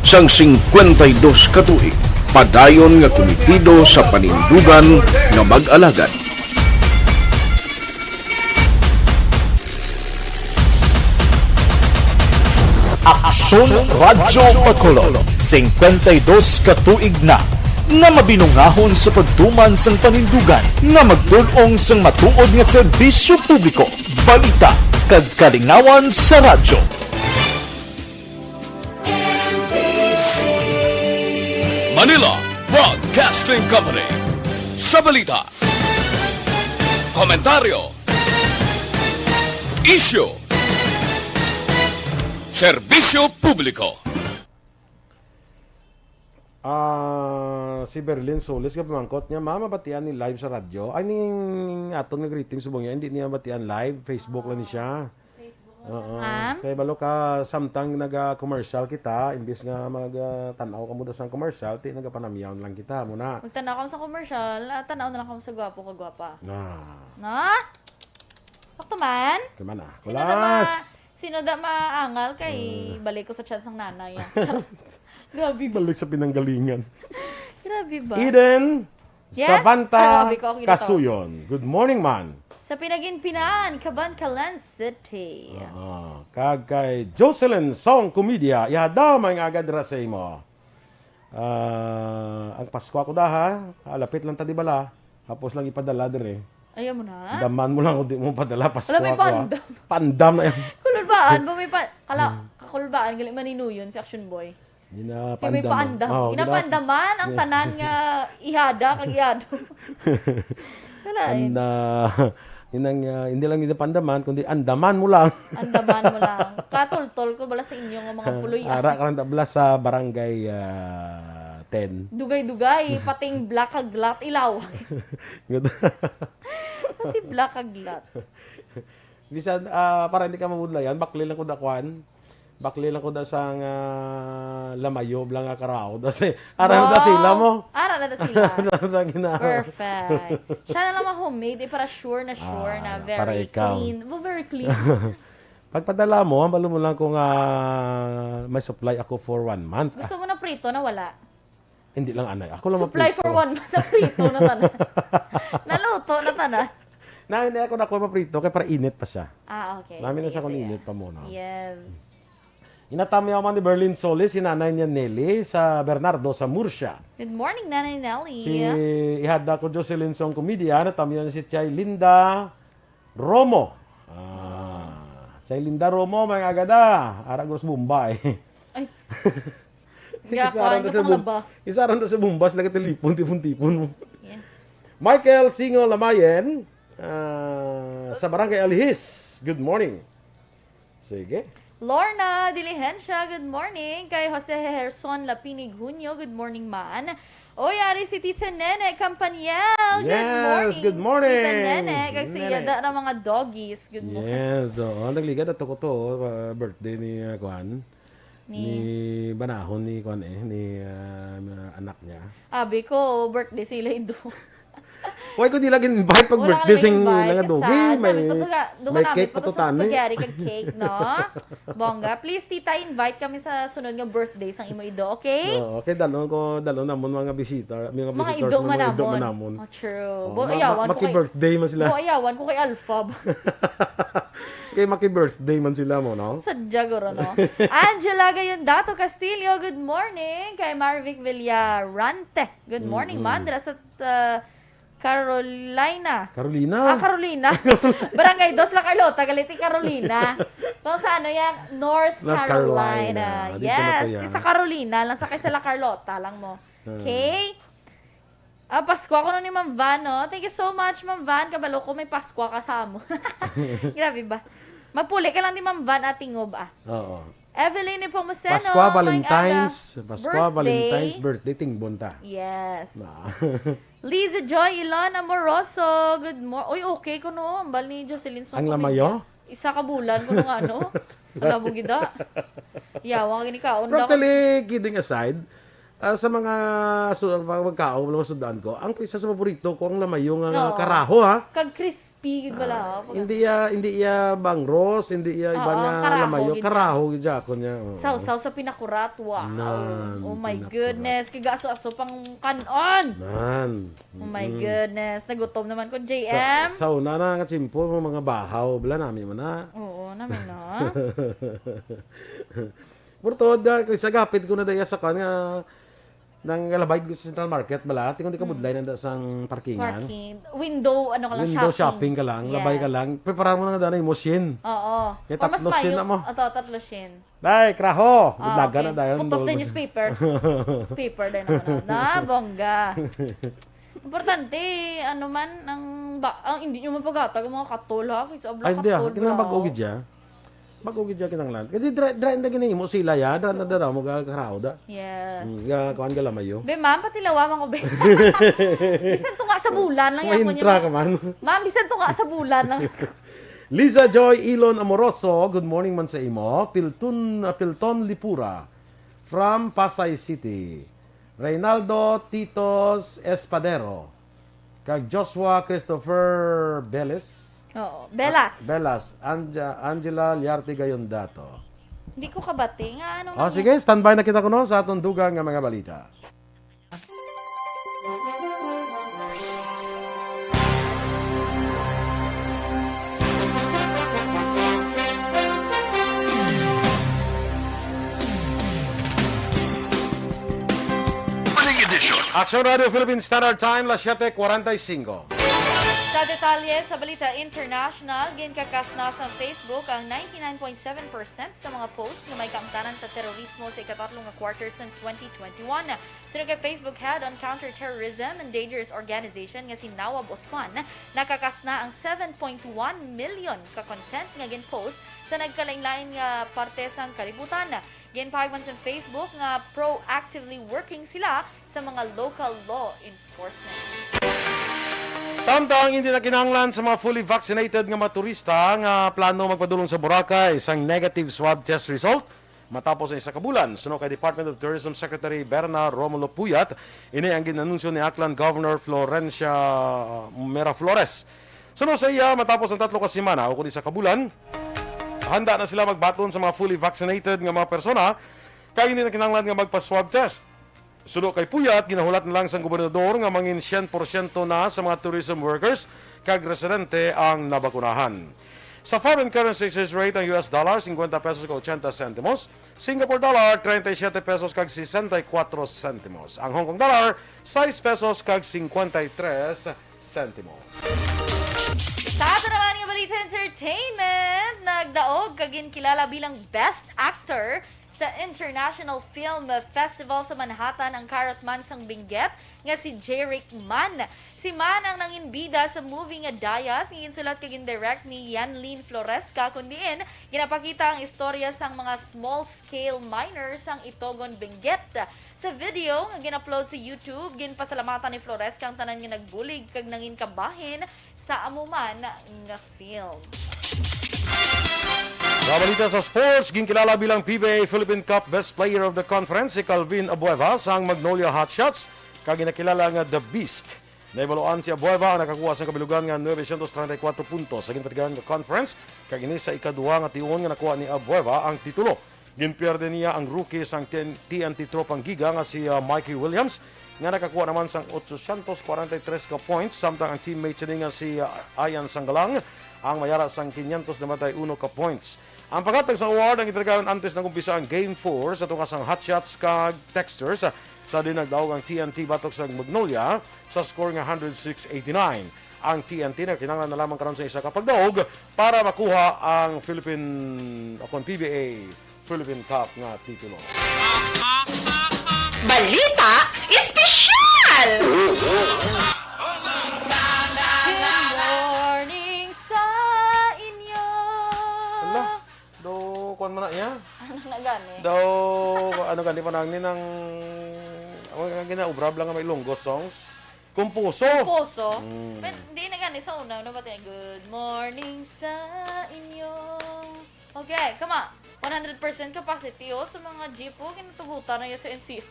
sang singkwenta y dos ka tuig, padayon nga kumitido sa panindugan nga mag-alagad. Aksyon Radyo Bacolod, singkwenta y dos ka tuig na nga mabinungahon sa pagtuman sang panindugan nga magtul-ong sang matuod nga serbisyo publiko, balita, kag kalingawan sa radyo. Manila Broadcasting Company. Sa balita, komentaryo, isyu, serbisyo publiko. Ah, si Berlin Solis nga pamangkot niya, "Ma, mabatian ni live sa radyo?" Ay, ning aton nga greeting subong niya, hindi niya batian live, Facebook lang ni siya. Oo. Ma'am? Kay balo ka, samtang naga-commercial kita, imbis nga mag, ah, tan-aw kamo daw sang commercial, ti nagapanamyaw lang kita, muna. Magtan-aw kamo sa commercial, ah, tan-aw na lang kamo sa gwapo ka gwapa. Na. Na? Sakto man? Kay man, ah. Sino da ma-, Kulas! sino da maangal kay Ah. balik ko sa chance ng nanay, ah. Charot. Grabe ba? Balik sa pinanggalingan. Grabe ba? Eden Yes? Sabanta Grabe ko, okay na to. Kasuyon. Good morning, man. Sa Pinaginpinan, Kabankalan City. Ah, kag kay Jocelyn Song Comedia, ihadam ang agad ra sa imo. Ah, ang Pasko ako da, ha? Ah, lapit lang ta, di bala? Hapos lang ipadala dire. Ayaw mo na? Daman mo lang kung di mo padala, Pasko Wala, may ako, ha? Pandam. Pandam na yan. Kululbaan ba may pa-, kala, Hmm. kakulbaan, gali maninuyon si Action Boy. Kay may Ginapaandam. Paandam. Oh, gina- Ginapaandaman ang Yeah. tanan nga ihada kag ihado. Wala, eh. And, ah, inang, ah, hindi lang ginapaandaman, kundi andaman mo lang. Andaman mo lang. Katultol ko bala sa inyo nga mga puloy-an. Ara ka lang tabla sa barangay, ah, ten. Dugay-dugay, pating black kag lat ilaw. Good. Pati black kag lot. Bisan, ah, para hindi ka mabudlayan, bakli lang ko da kwan. Bakli lang ko da sang, ah, lamayo, bla nga karaho. Da si, ara na da sila mo. Wow! Ara na da sila. Ara na da gina- Perfect. Siya na lang ma-homemade, eh, para sure na sure Ah, na para very ikaw. clean. Well, very clean. Pagpadala mo, hambalo mo lang kung, ah, may supply ako for one month. Gusto mo na prito na wala? Hindi lang, anay. Ako lang Supply maprito. for one month, naprito na tanan. Naluto na tanan. Na, hindi ako na ako maprito, kay para init pa siya. Ah, okay. Namin na Sige, sa kung sige. init pa muna. Yes. Inatamyaw man ni Berlin Solis, si nanay niya Nelly, sa Bernardo, sa Murcia. Good morning, Nanay Nelly. Si ihada ko Jocelyn Song Comedia, natamyaw niya si Chay Linda Romo. Ah, Chay Linda Romo, may agada. Ara gros Bombay. Ay. Isa Gakuan ran ta ka sa pang bum-, laba. isa ran ta sa Bombas, nagatelipon, tipon-tipon mo. Yeah. Michael Singo Lamayen, ah, sa Barangay Alihis. Good morning. Sige. Lorna Diligencia, good morning. Kay Jose Herson Lapinig Junio, good morning man. Oy, ari si Tita Nene Campaniel. Good Yes, morning, good morning. Tita Nene. Kag si Nene. Yada na mga doggies. Good morning. Yes, oo. Nagligad ato ko to, uh, birthday ni, uh, Kwan. Ni Ni Banahon ni Kwan eh, ni, uh, anak niya. Abi ko, birthday sila ido. Why ko nila gin-invite pag Wala ka birthday naman sing invite. Mga dogi? Kasad. Sabi May, ko, "Duga, duga may namin cake pa pa to to sa tani." spaghetti kag cake, no?" Bongga. Please, tita, invite kami sa sunod nga birthday sang imo ido, okay? Oo, okay, dalon ko, dalon namon mga bisita, mga Mga visitors, ido mga man ido namon. man namon. Oh, true. Oh, Bo, ma-, ayawan ma-, ko kay maki-birthday man sila. Bo, ayawan ko kay Alpha. Kay maki-birthday man sila mo, no? Sadya guro, no? Angela Gayondato Castillo, good morning. Kay Marvic Villarante, good morning, Mm-mm. man. Dira sa, uh, Carolina. Carolina. Ah, Carolina. Barangay Dos, La Carlota, gali ti Carolina. Kung sa ano yan, North North Carolina. Carolina. Dito na Yes, pa yan. Sa Carolina lang, sa kay sa La Carlota lang mo. Ah. Okay? Ah, Paskwa kuno ni Ma'am Van, no? Thank you so much, Ma'am Van. Kabalo ko may Paskwa ka sa amo. Grabe ba? Magpuli ka lang ni Ma'am Van, Ate Ngob, ah. Oo. Evelyn Nepomuceno, Paskwa, maayong Valentine's, aga. Paskwa, Birthday. Valentine's, birthday, tingbon ta. Yes. Na. Liza Joy Ilon Amoroso, good mor-, uy, okay ko, no? Ambal ni Jocelyn Song Ang Pamilya. Lamayo? Isa ka bulan ko nung ano. Ang labo gid, ah. Yawa, gini kaon From lang. Tali, kidding aside, ah, sa mga su-, mga magkaon, mga sudaan ko, ang isa sa paborito ko, ang lamayo nga Oo. karaho, ha? Kag crispy, gid bala, Ah, ha? Pag hindi iya, hindi iya bangros, hindi iya iba Oo, nga karaho, lamayo. gid siya. Karaho, gid siya ako niya, oo. Sausaw sa pinakurat, wow. Nan, Oh my pinakurat. goodness, kagaso-aso pang kanon. Nan. Oh my Mm-mm. goodness. Nagutom naman ko, Sa, J M. sa una na nga tiyempo, mga bahaw, bala nami man na. Oo, nami na. Purtod, ah, kay sa gapit ko na daya sa kan nga, nang labay ko sa Central Market, bala, tingog di ka Mm. budlay nanda sang parkingan. Parking. Window, ano ka lang, Window shopping. shopping ka lang, labay ka Yes. lang. Preparar mo na nga danay mo, shin. Oo. Kay Or mas tatlo shin mayo, na mo. ato, tatlo shin. Day, kraho. Ah, Budlagan okay. na dayon, Putos dol. din yung paper. Paper din ako na. Na, bongga. Importante, ano man, ang ba, ang hindi nyo mapagatag ang mga katol, ha? Kaysa abla Ay, hindi, ah. katol, Kinang bro. bag-o gid siya. Bag-o gid siya kinanglan. Kasi dra-, dra-, hindi ginahimo sila, ya. Dra-, na, dra-, mo ga-, karaw, da. Yes. Mm, ga-, kuwan, galamayo. Be, ma'am, patilawa, mga ube. Bisan tunga sa bulan lang yan, Mahintra kunya ka mo. man. Ma'am, bisan tunga sa bulan lang. Liza Joy Ilon Amoroso, good morning man sa imo. Pilton, ah, Pilton Lipura from Pasay City. Reynaldo Titos Espadero. Kag Joshua Christopher Beles. Oo, Belas. Ah, Belas. Anja-, Angela Liarte Gayondato. Hindi ko kabati nga ano Oh, nga sige, standby na kita kuno sa atong dugang nga mga balita. Morning edition. Action Radio Philippine Standard Time, las siete cuarenta y cinco. Sa detalye sa balita international, ginkakasna sa Facebook ang ninety-nine point seven percent sa mga post nga may kaangtanan sa terorismo sa ikatatlo nga quarter sang twenty twenty-one. Suno kay Facebook Head on Counterterrorism and Dangerous Organization nga si Nawab Osman, nakakasna ang seven point one million ka content nga gin-post sa nagkalainlain nga parte sang kalibutan. Ginpahayag man sa Facebook nga proactively working sila sa mga local law enforcement. Samtang hindi na kinahanglan sa mga fully vaccinated nga mga turista nga plano magpadulong sa Boracay sang negative swab test result matapos ang isa ka bulan. Suno kay Department of Tourism Secretary Berna Romulo Puyat, ini ang ginanunsyo ni Aklan Governor Florencia Miraflores. Suno sa iya, matapos ang tatlo ka semana o kun isa ka bulan, handa na sila magbaton sa mga fully vaccinated nga mga persona kay hindi na kinahanglan nga magpa-swab test. Suno kay Puyat, ginahulat na lang sang gobernador nga mangin syen porsyento na sa mga tourism workers kag residente ang nabakunahan. Sa foreign currency exchange rate, ang U S dollar, cincuenta pesos kag ochenta sentimos, Singapore dollar, treinta y siete pesos kag sesenta y cuatro sentimos. Ang Hong Kong dollar, sais pesos kag cincuenta y tres sentimos. Sa ato naman nga balita entertainment, nagdaog kag ginkilala bilang Best Actor sa International Film Festival sa Manhattan ang karot man sang Benguet nga si Jeric Mann. Si Mann ang nangin bida sa movie nga Dias nga ginsulat kag gindirect ni Yanlene Floresca, kun diin ginapakita ang istorya sang mga small-scale miners sang Itogon, Benguet. Sa video nga gin-upload sa YouTube, ginpasalamatan ni Floresca ang tanan nga nagbulig kag nangin kabahin sa amo man nga film. Sa balita sa sports, ginkilala bilang P B A Philippine Cup Best Player of the Conference si Calvin Abueva sang Magnolia Hotshots, kag ginakilala nga The Beast. Nahibaluan si Abueva ang nakakuha sang kabilugan nga nuebe syentos treinta y cuatro puntos sa ginpatigaran nga conference, kag ini sa ikaduha nga tion nga nakuha ni Abueva ang titulo. Ginpierde niya ang rookie sang T N T Tropang Giga nga si, ah, Mikey Williams, nga nakakuha naman sang otsosyentos kwarenta y tres ka points, samtang ang teammate sini nga si, ah, Ian Sanggalang ang may ara sang kinyentos namatay uno ka points. Ang paghatag sa award ang ginpatigaran antes nag-umpisa ang Game four sa tunga sang Hotshots kag Texters, sa diin nagdaog ang T N T batok sa Magnolia sa score nga hundred six eighty-nine. Ang T N T nagkinahanglan na lamang karon sa isa ka pagdaog para makuha ang Philippine, o kon P B A Philippine Cup nga titulo. Balita Espesyal! Good morning sa inyo! Hala, do, kuwan man na iya? Ano na gani? Do, ano gani pa nang ni nang, ang ginaubra lang nga may Ilonggo songs? Kumpuso. Kumpuso? Mm. Pero di na gani sa una, ano ba tayo? Good morning sa inyo. Okay, come on. One hundred percent capacity, oh, sa mga jeep, oh, ginatugutan na yun sa N C R.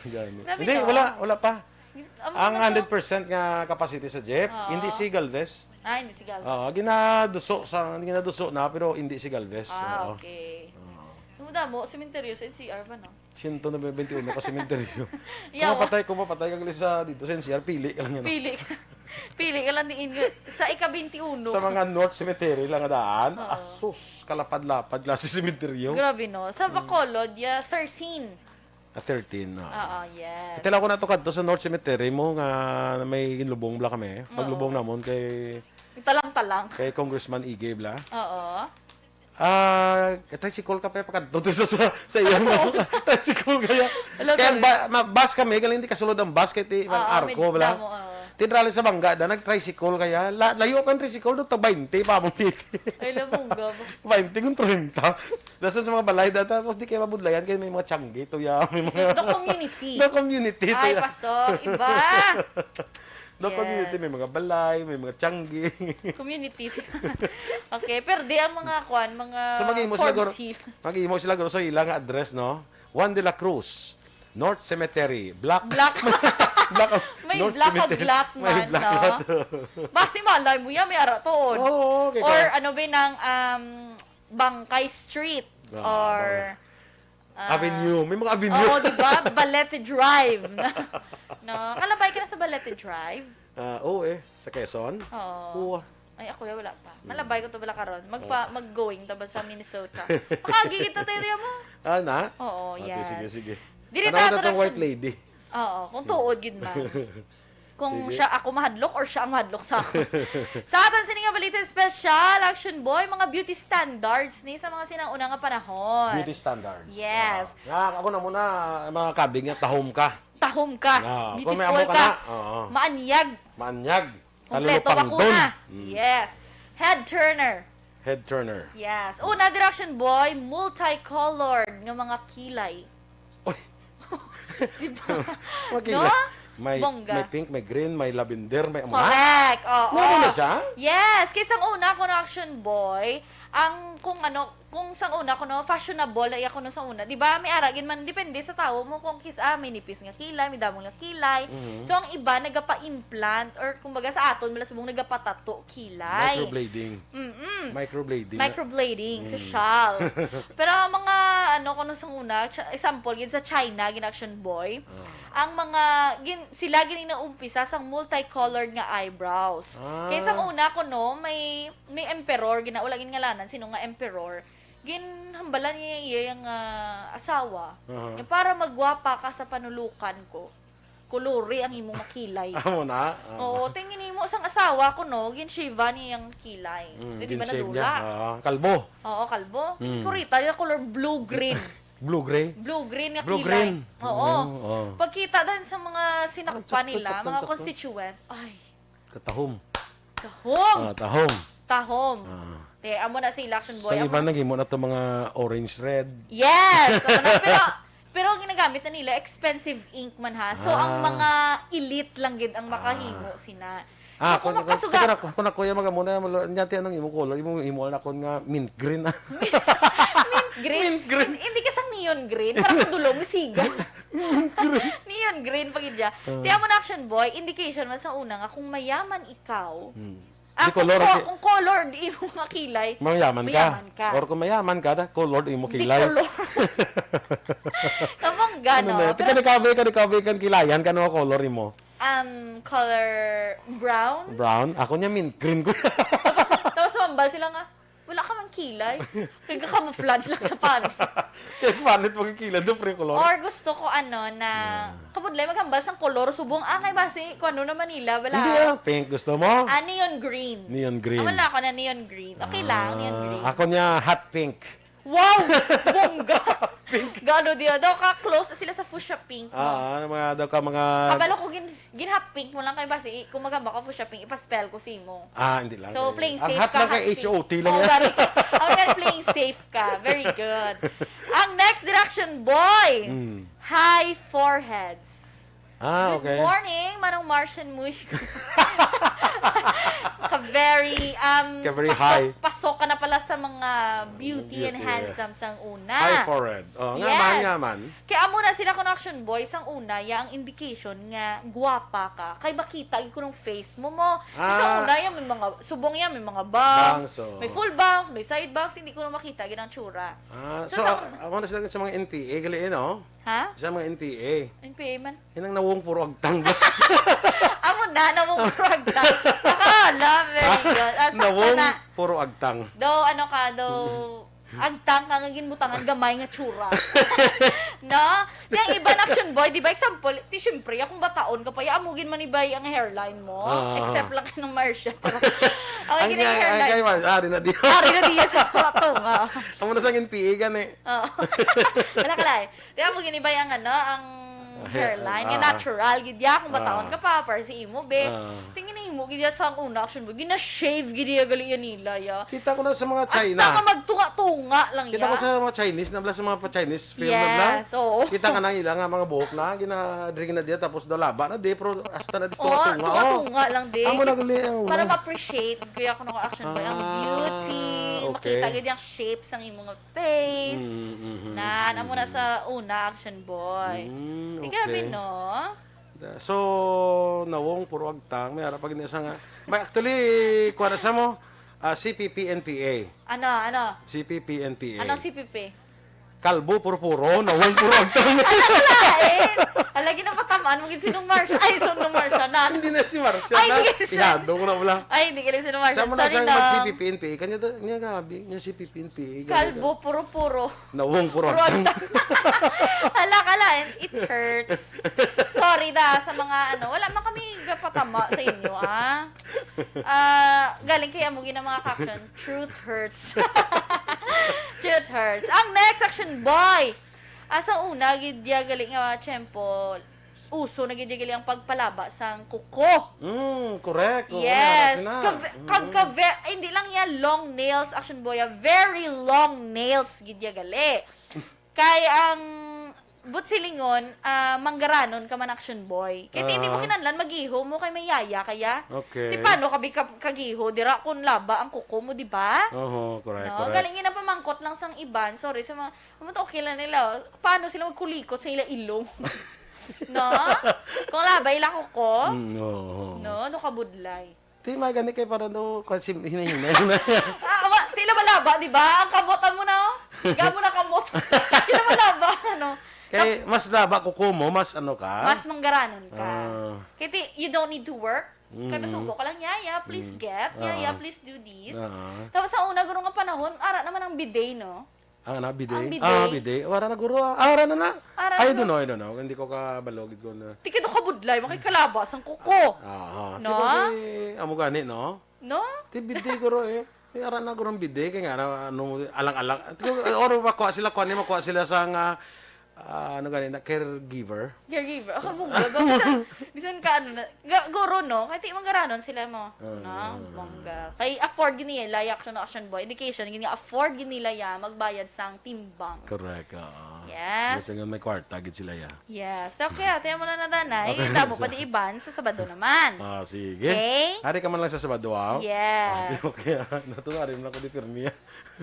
Gani. Grabe, hindi, no? Wala, wala pa. Ang ano to? Hundred percent nga capacity sa jeep, Oo. Hindi si Galvez. Ah, hindi si Galvez. Oo, ginaduso sa, ginaduso na, pero hindi si Galvez. Ah, Oo. Okay. Oo. Yung damo, sementeryo sa N C R ba, no? Siyento nobenta y uno ka sementeryo. Yawa. Kung mapatay, kung mapatay ka gali sa dito sa N C R, pili ka lang yan. Pili ka. Pili ka lang diin nga. Sa ika-twenty-uno. Sa mga North Cemetery lang nga daan. Oo. Asus, kalapad-lapad klase sementeryo. Grabe, no? Sa Mm. Bacolod, ya, thirteen. Ah, thirteen, ah. Oo, yes. Tila ko na to kadto sa North Cemetery mo nga may ginlubong bla kami. Paglubong Oo. namon kay Talang-talang. Kay Congressman Iggy bla. Oo. Ah, tricycle ka pa, pakadto to sa, sa, sa iya, no? Tricycle kaya. Hello, Kaya Gary. ba, ma-, bus kami, galing di kasulod ang bus kay ti, ang Oo, arko, may bala. damo, oo. Tinrali sa bangga, da, nag-tricycle kaya. La-, layo pa ang tricycle, doon to twenty pa mong titi. Ay, labong gab. Twenty kung treinta. Nasa sa mga balay, da, tapos di kayo mabudlayan, kaya may mga tiyanggi, to ya, may So, mga the community. The community, to Ay, ya. paso, iba. No Yes. community, may mga balay, may mga tiyanggi. Community. Okay, pero di ang mga kwan, mga So, mag-imo sila, Forbes guro, Hill. mag-imo sila, guro, sa ilang address, no? Juan de la Cruz, North Cemetery, Black. Black. Black, May North black ang Cemetery. Black May man, black no? lot. Basi malay mo yan, may ara to, oh. Oo, okay, Or ka. ano ba nang, um, Bangkay Street? Ah, Or bang- Ah, Avenue. May mga avenue. Oo, di ba? Balete Drive. No? Kalabay ka na sa Balete Drive? Ah, oo eh. Sa Quezon? Oo. Oo. Ay, ako ya, wala pa. Malabay ko to bala karon. Magpa, Oo. mag-going ta ba sa Minnesota? Makagi kita tayo mo. Ah, na? Oo, Okay, yes. sige, sige. Diri Tanaw ta na tong attraction. White Lady. Oo, kung tuod gid man. Kung Sige. siya ako mahadlok or siya ang mahadlok sa ako. Sa aton sini nga balita special, Action Boy, mga beauty standards ni sa mga sinauna nga panahon. Beauty standards. Yes. Ah, nga, ako na muna, mga kabig nga, tahom ka. Tahom ka. Ah, kung may Beautiful amo ka ka. na, oo. Maanyag. Maanyag. Kompleto Kalulupangdon. bakuna. Mm. Yes. Head turner. Head turner. Yes. Una, direction boy, multicolored nga mga kilay. Oy. Di ba? Makilay. No? May, Bongga. may pink, may green, may lavender, may amo na. Correct. Oo. Ano na siya? Yes. Kay sang una ko na action boy, ang kung ano, kung sang una ko no, fashionable ay ako no sa una. Di ba? May ara gid man, depende sa tawo mo kung kis ah, may nipis nga kilay, may damol nga kilay. Mhm. So ang iba nagapa-implant or kumbaga sa aton mala subong nagapatato kilay. Microblading. Mm-mm. Microblading. Microblading, Mm. social. Pero ang mga, ano, kung sa una, ch- example, yun sa China, gin action boy, Ah. ang mga, gin, sila gini naumpisa sang multicolored nga eyebrows. Ah. Kay sa una ko, no, may, may emperor, gina, wala gin ngalanan, sino nga emperor, ginhambalan niya iya yung ah, asawa. Aha. Yung para magwapa ka sa panulukan ko, kuluri ang imong makilay. Amo na. Ah. Oo, tingin mo sang asawa ko, no, gin-shave niya ang kilay. Mm, Di ba gin-shave nadula? niya. Ah, kalbo. Oo, kalbo. Mm. Kurita yung color blue-green. Blue gray. Blue-green nga Blue kilay. green. Oo. Mm, oh. Pagkita din sa mga sinakpan Sakto, nila, sakto, mga sakto. Constituents, ay, Katahom. tahom. Ah, tahom. Tahom. Ah. Te, amo na si Election Boy. Sa iba Amo- naghimo na to mga orange red. Yes! Amo na. Pero, pero ang ginagamit na nila, expensive ink man ha. So, ang Ah. mga elite lang gid ang makahimo sina. So, Ah, kung kung, makasuga- kung, kung, kung ako yung mga muna, niya, anong imo color? Imo, imo na ako nga mint green. Mint green. Mint green. Hin- Hindi ka sang neon green. Parang ang dulong siga. Neon green pa gid siya. Ah. Tiyan mo na, Action Boy, indication man sa una nga kung mayaman ikaw, Hmm. ah, Di kung, color, ko- di- kung colored imo nga kilay, Mayaman ka. mayaman ka. Or kung mayaman ka, da, colored imo Di kilay. Color. Kabongga, Ano no? na? Pero, Kani kabe, kani kabe, kan kilayan, kano color imo? um, color brown. Brown? Ako niya mint green ko. Tapos, tapos mambal sila nga, wala ka mang kilay. Kaya camouflage lang sa panit. Kaya panit mo kilay, do pre color. Or gusto ko ano na, kabudlay maghambal sang kolor, subong, ah, kay basi, kung ano na Manila, wala. Hindi ah, pink gusto mo? Ah, neon green. Neon green. Wala ako na neon green. Okay lang, neon Ah, green. Ako niya hot pink. Wow! Bongga! Gano diya daw ka close na sila sa fuchsia pink mo. Ah, ano mga daw ka mga Kabalo ko gin, gin hot pink mo lang kay basi, kung magamba ka fuchsia pink, ipaspell ko si mo. Ah, hindi lang. So, playing Ang safe hot ka. lang kay H O T lang Oh, yan. gani. Ang gani, playing safe ka. Very good. Ang next direction, boy. Mm. High foreheads. Ah, Good okay. morning, Manong Martian Muy. Ka very, um, Ka very pasok, high. pasok ka na pala sa mga beauty and Beauty, handsome sang una. High forehead. Oh, nga Yes. man, nga man. Kaya amo na sila connection boy, sang una, ya ang indication nga gwapa ka. Kay makita gyud ko nung face mo mo. Kasi sa Ah. una, ya may mga, subong ya may mga bangs, Bangs, oh. may full bangs, may side bangs, hindi ko na makita gyud ang tsura. Ah, So, so, sa- ako na sila sa mga N P A, gali, no? Ha? Sa mga N P A. N P A man. Hinang nawong puro agtang. Amo na, nawong puro agtang. Nakala, very good. Ah, sakto Nawong na. puro agtang. Do, ano ka, do, agtang ka nga ginbutangan gamay nga tsura. No? Kaya iba na action boy, di ba? Example, ti syempre, akong bataon ka pa, ya, amo gid man ibay ang hairline mo. Ah. Except lang kay nung Marcia. Charot. Ang Ang gini nga, ang hairline. kay Marcia, ari na di. Ari na diya sa, sa tunga. Amo na sang N P A gani. Oo. Wala ka lang. Di amo gini ibay ang ano, ang Hair- hairline. Nga ah. natural, gid ya. Kung bataon Ah. ka pa, para si imo, be. Ah. Tingin mo, gid ya sa una action boy. Gina-shave, gid ya gali yan nila, ya. Kita ko na sa mga Hasta China. ka magtunga-tunga lang Kita ya. ko sa mga Chinese, nabla sa mga pa-Chinese film, nabla. Yes, oo. Kita ka na ila nga mga buhok na, gina-, diri na diya, tapos daw laba na di, pero hasta na di Oo, tunga-tunga. Oh. tunga-tunga lang, di. Amo na gali ang Para una. ma-appreciate, kaya ako naka-action boy. Ang Ah, beauty, okay. Makita gid yung shape sang imong face. Mm, mm, mm, Nan, mm, amo na sa una, action boy. Mm, Di grabe, okay. No? So, nawong, puro agtang, may harap pag sa nga. May actually, kuha na sa mo, ah, C P P N P A. Ano, ano? C P P N P A. Ano C P P? Kalbo, puro-puro, nawong, puro agtang. Ala, lain! Ala, ginapatamaan mo gid si Nung Marcia. Ay, so Nung Marcia na. Hindi na si Marcia Ay, na. hindi si Ihado ko na wala. Ay, hindi ka si Nung Marcia. Sa mo na Sorry sa na. mag-C P P N P A. Kanya, niya grabe. Niya C P P N P A. Kalbo, puro-puro. Nawong, puro Puro agtang. agtang. Hala ka lang, it hurts. Sorry da sa mga ano, wala man kami gapatama sa inyo, ah. Ah, galing kay amo gina mga action, truth hurts. Truth hurts. Ang next action, boy. Ah, sa una, gid ya gali nga mga tiyempo, uso na gid ya gali ang pagpalaba sang kuko. Mm, correct. Oo, Yes. meron sila. Kag, kag, Mm. kag, ay, hindi lang ya long nails, action boy, ah, very long nails gid ya gali. Kay ang But silingon, ah, manggaranon ka man, Action Boy. Kay ti hindi mo Ah. kinahanglan mag-iho mo kay may yaya kaya. Okay. Ti paano ka bi ka, kagiho dira kung laba ang kuko mo, di ba? Oho, correct, No, correct. Galing yun ang pamangkot lang sang iban. Sorry sa mga, ano to, okay lang nila, oh. Paano sila magkulikot sa ila ilong? No? Kung laba ila kuko? Mm, oo, oo. No, no kabudlay. Ti may gani kay para daw, kwan, sim-, hinay-hinay na. Ah, wa, ti ila malaba, di ba? Ang kamot, amo na, oh. Gamo na kamot. Ti ila malaba, ano? Kay mas laba kuko mo, mas ano ka? Mas manggaranon ka. Ah. Kay ti, you don't need to work. Kay Mm. masugo ka lang, "Yaya, please Mm. get. Yaya, Ah. please do this." Ah. Tapos sa una, guro nga panahon, ara naman ang bidet, no? Ang ana, bidet? Ang bidet. Ah, bidet. Wala na, guro, ah. Ah, wala na na. Ara I na don't na. know, I don't know. Hindi ko kabalo gid ko na. Ti kay daw kabudlay, makikalaba sang kuko. Ah, ah. No? Di ba kay, amo gani, no? No? Ti bidet, guro, eh. Ti ara na, guro, ang bidet. Kay nga, na, ano, alang-alang. Ti ko, or makuha sila, kuha ni, makuha sila sa nga, ah, ano gani na, caregiver. Caregiver. Ako, bongga. Ba, bisan, bisan ka, ano na, ga-, guro, no? Kay ti manggaranon sila mo. Ah, No? ah, ah. Bongga. Kay afford gid nila, Action, Action Boy. Indication, gid nga afford gid nila ya, magbayad sang timbang. Correct, oo. Yes. Kasi nga may kwarta gid sila ya. Yes. Okay, ate, mo na nadanay. Okay. Tamo pa di iban sa Sabado naman. Ah, sige. Okay? Ari ka man lang sa Sabado, ah? Yes. Ah, okay, ah. Natunari mo lang ko di pirmi, ah.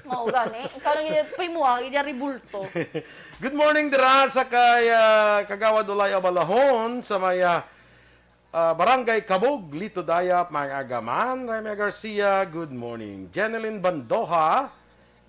Mao gani. Ikaw lang yung pay mo, ah, yung ribulto. Good morning dira sa kay, ah, Kagawad Ulay Abalahon sa may, ah, ah, Barangay Kabog, Lito Dayap, mga agaman. Remy Garcia, good morning. Jeneline Bandoha,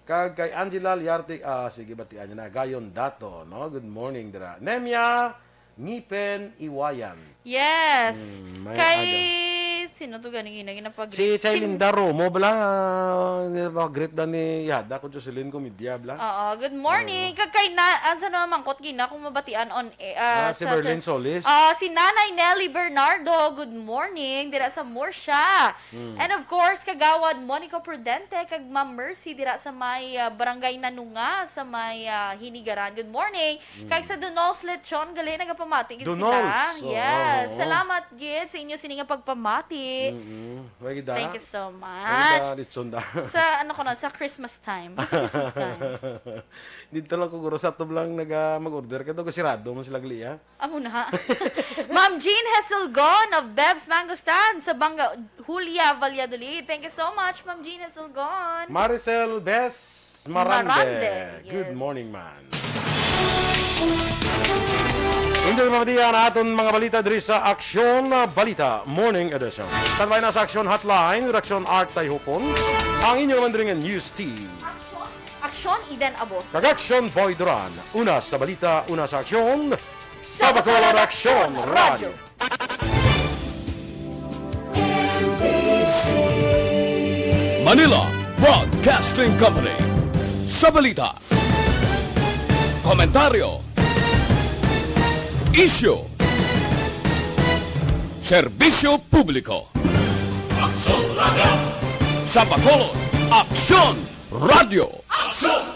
kag kay Angela Liarte, ah, sige, batian niya na. Gayon Dato, no? Good morning dira. Nemia Ngipen Iwayan. Yes. Mm, may Kay, aga. Sino to gani gina-, ginapag-greet? Si Chailinda Romo, bala, ah, ginapag-greet na ni Yada, kung Jocelyn Comedia, bala. Oo, good morning. Oo. Kag kay na, ang sa naman mangkot gina, kung mabatian on, eh, ah, Ah, si sa Berlin Solis. Ah, si Nanay Nelly Bernardo, good morning. Dira sa Murcia. Mm. And of course, Kagawad Monica Prudente, kag Ma'am Mercy, dira sa may, ah, Barangay Nanunga, sa may, ah, Hinigaran. Good morning. Mm. Kag sa Donol's Lechon, gali, nagapamati gid sila. Donol's. Oo, Yes. oo. Salamat gid sa inyo sini nga pagpamati. Mm-mm. Way gid, ah. Thank you so Way gid, much. ah, lechon da. Sa, ano ko na, sa Christmas time. Sa Christmas time. Dito lang ko, guro, sa ato lang naga, mag-order. Kaya daw sirado man sila gali, ah. Amo na. Ma'am Jean Hesulgon of Beb's Mango Stand sa Banga, Julia, Valladolid. Thank you so much, Ma'am Jean Hesulgon. Maricel Bes Marande. Marande, Good yes. morning, man. Hindi na mapatiya ang aton mga balita diri sa Aksyon, ah, Balita Morning Edition. Standby na sa Aksyon Hotline, Redaksyon Art Tayhupon, ang inyo naman diri nga news team. Aksyon, Aksyon, Eden Abos. Kag Aksyon, Boy Duran. Una sa balita, una sa aksyon, Sa Bacolod Aksyon Radyo. Manila Broadcasting Company. Sa balita, komentaryo, isyu, serbisyo publiko. Aksyon Radyo. Sa Bacolod, Aksyon Radyo. Aksyon!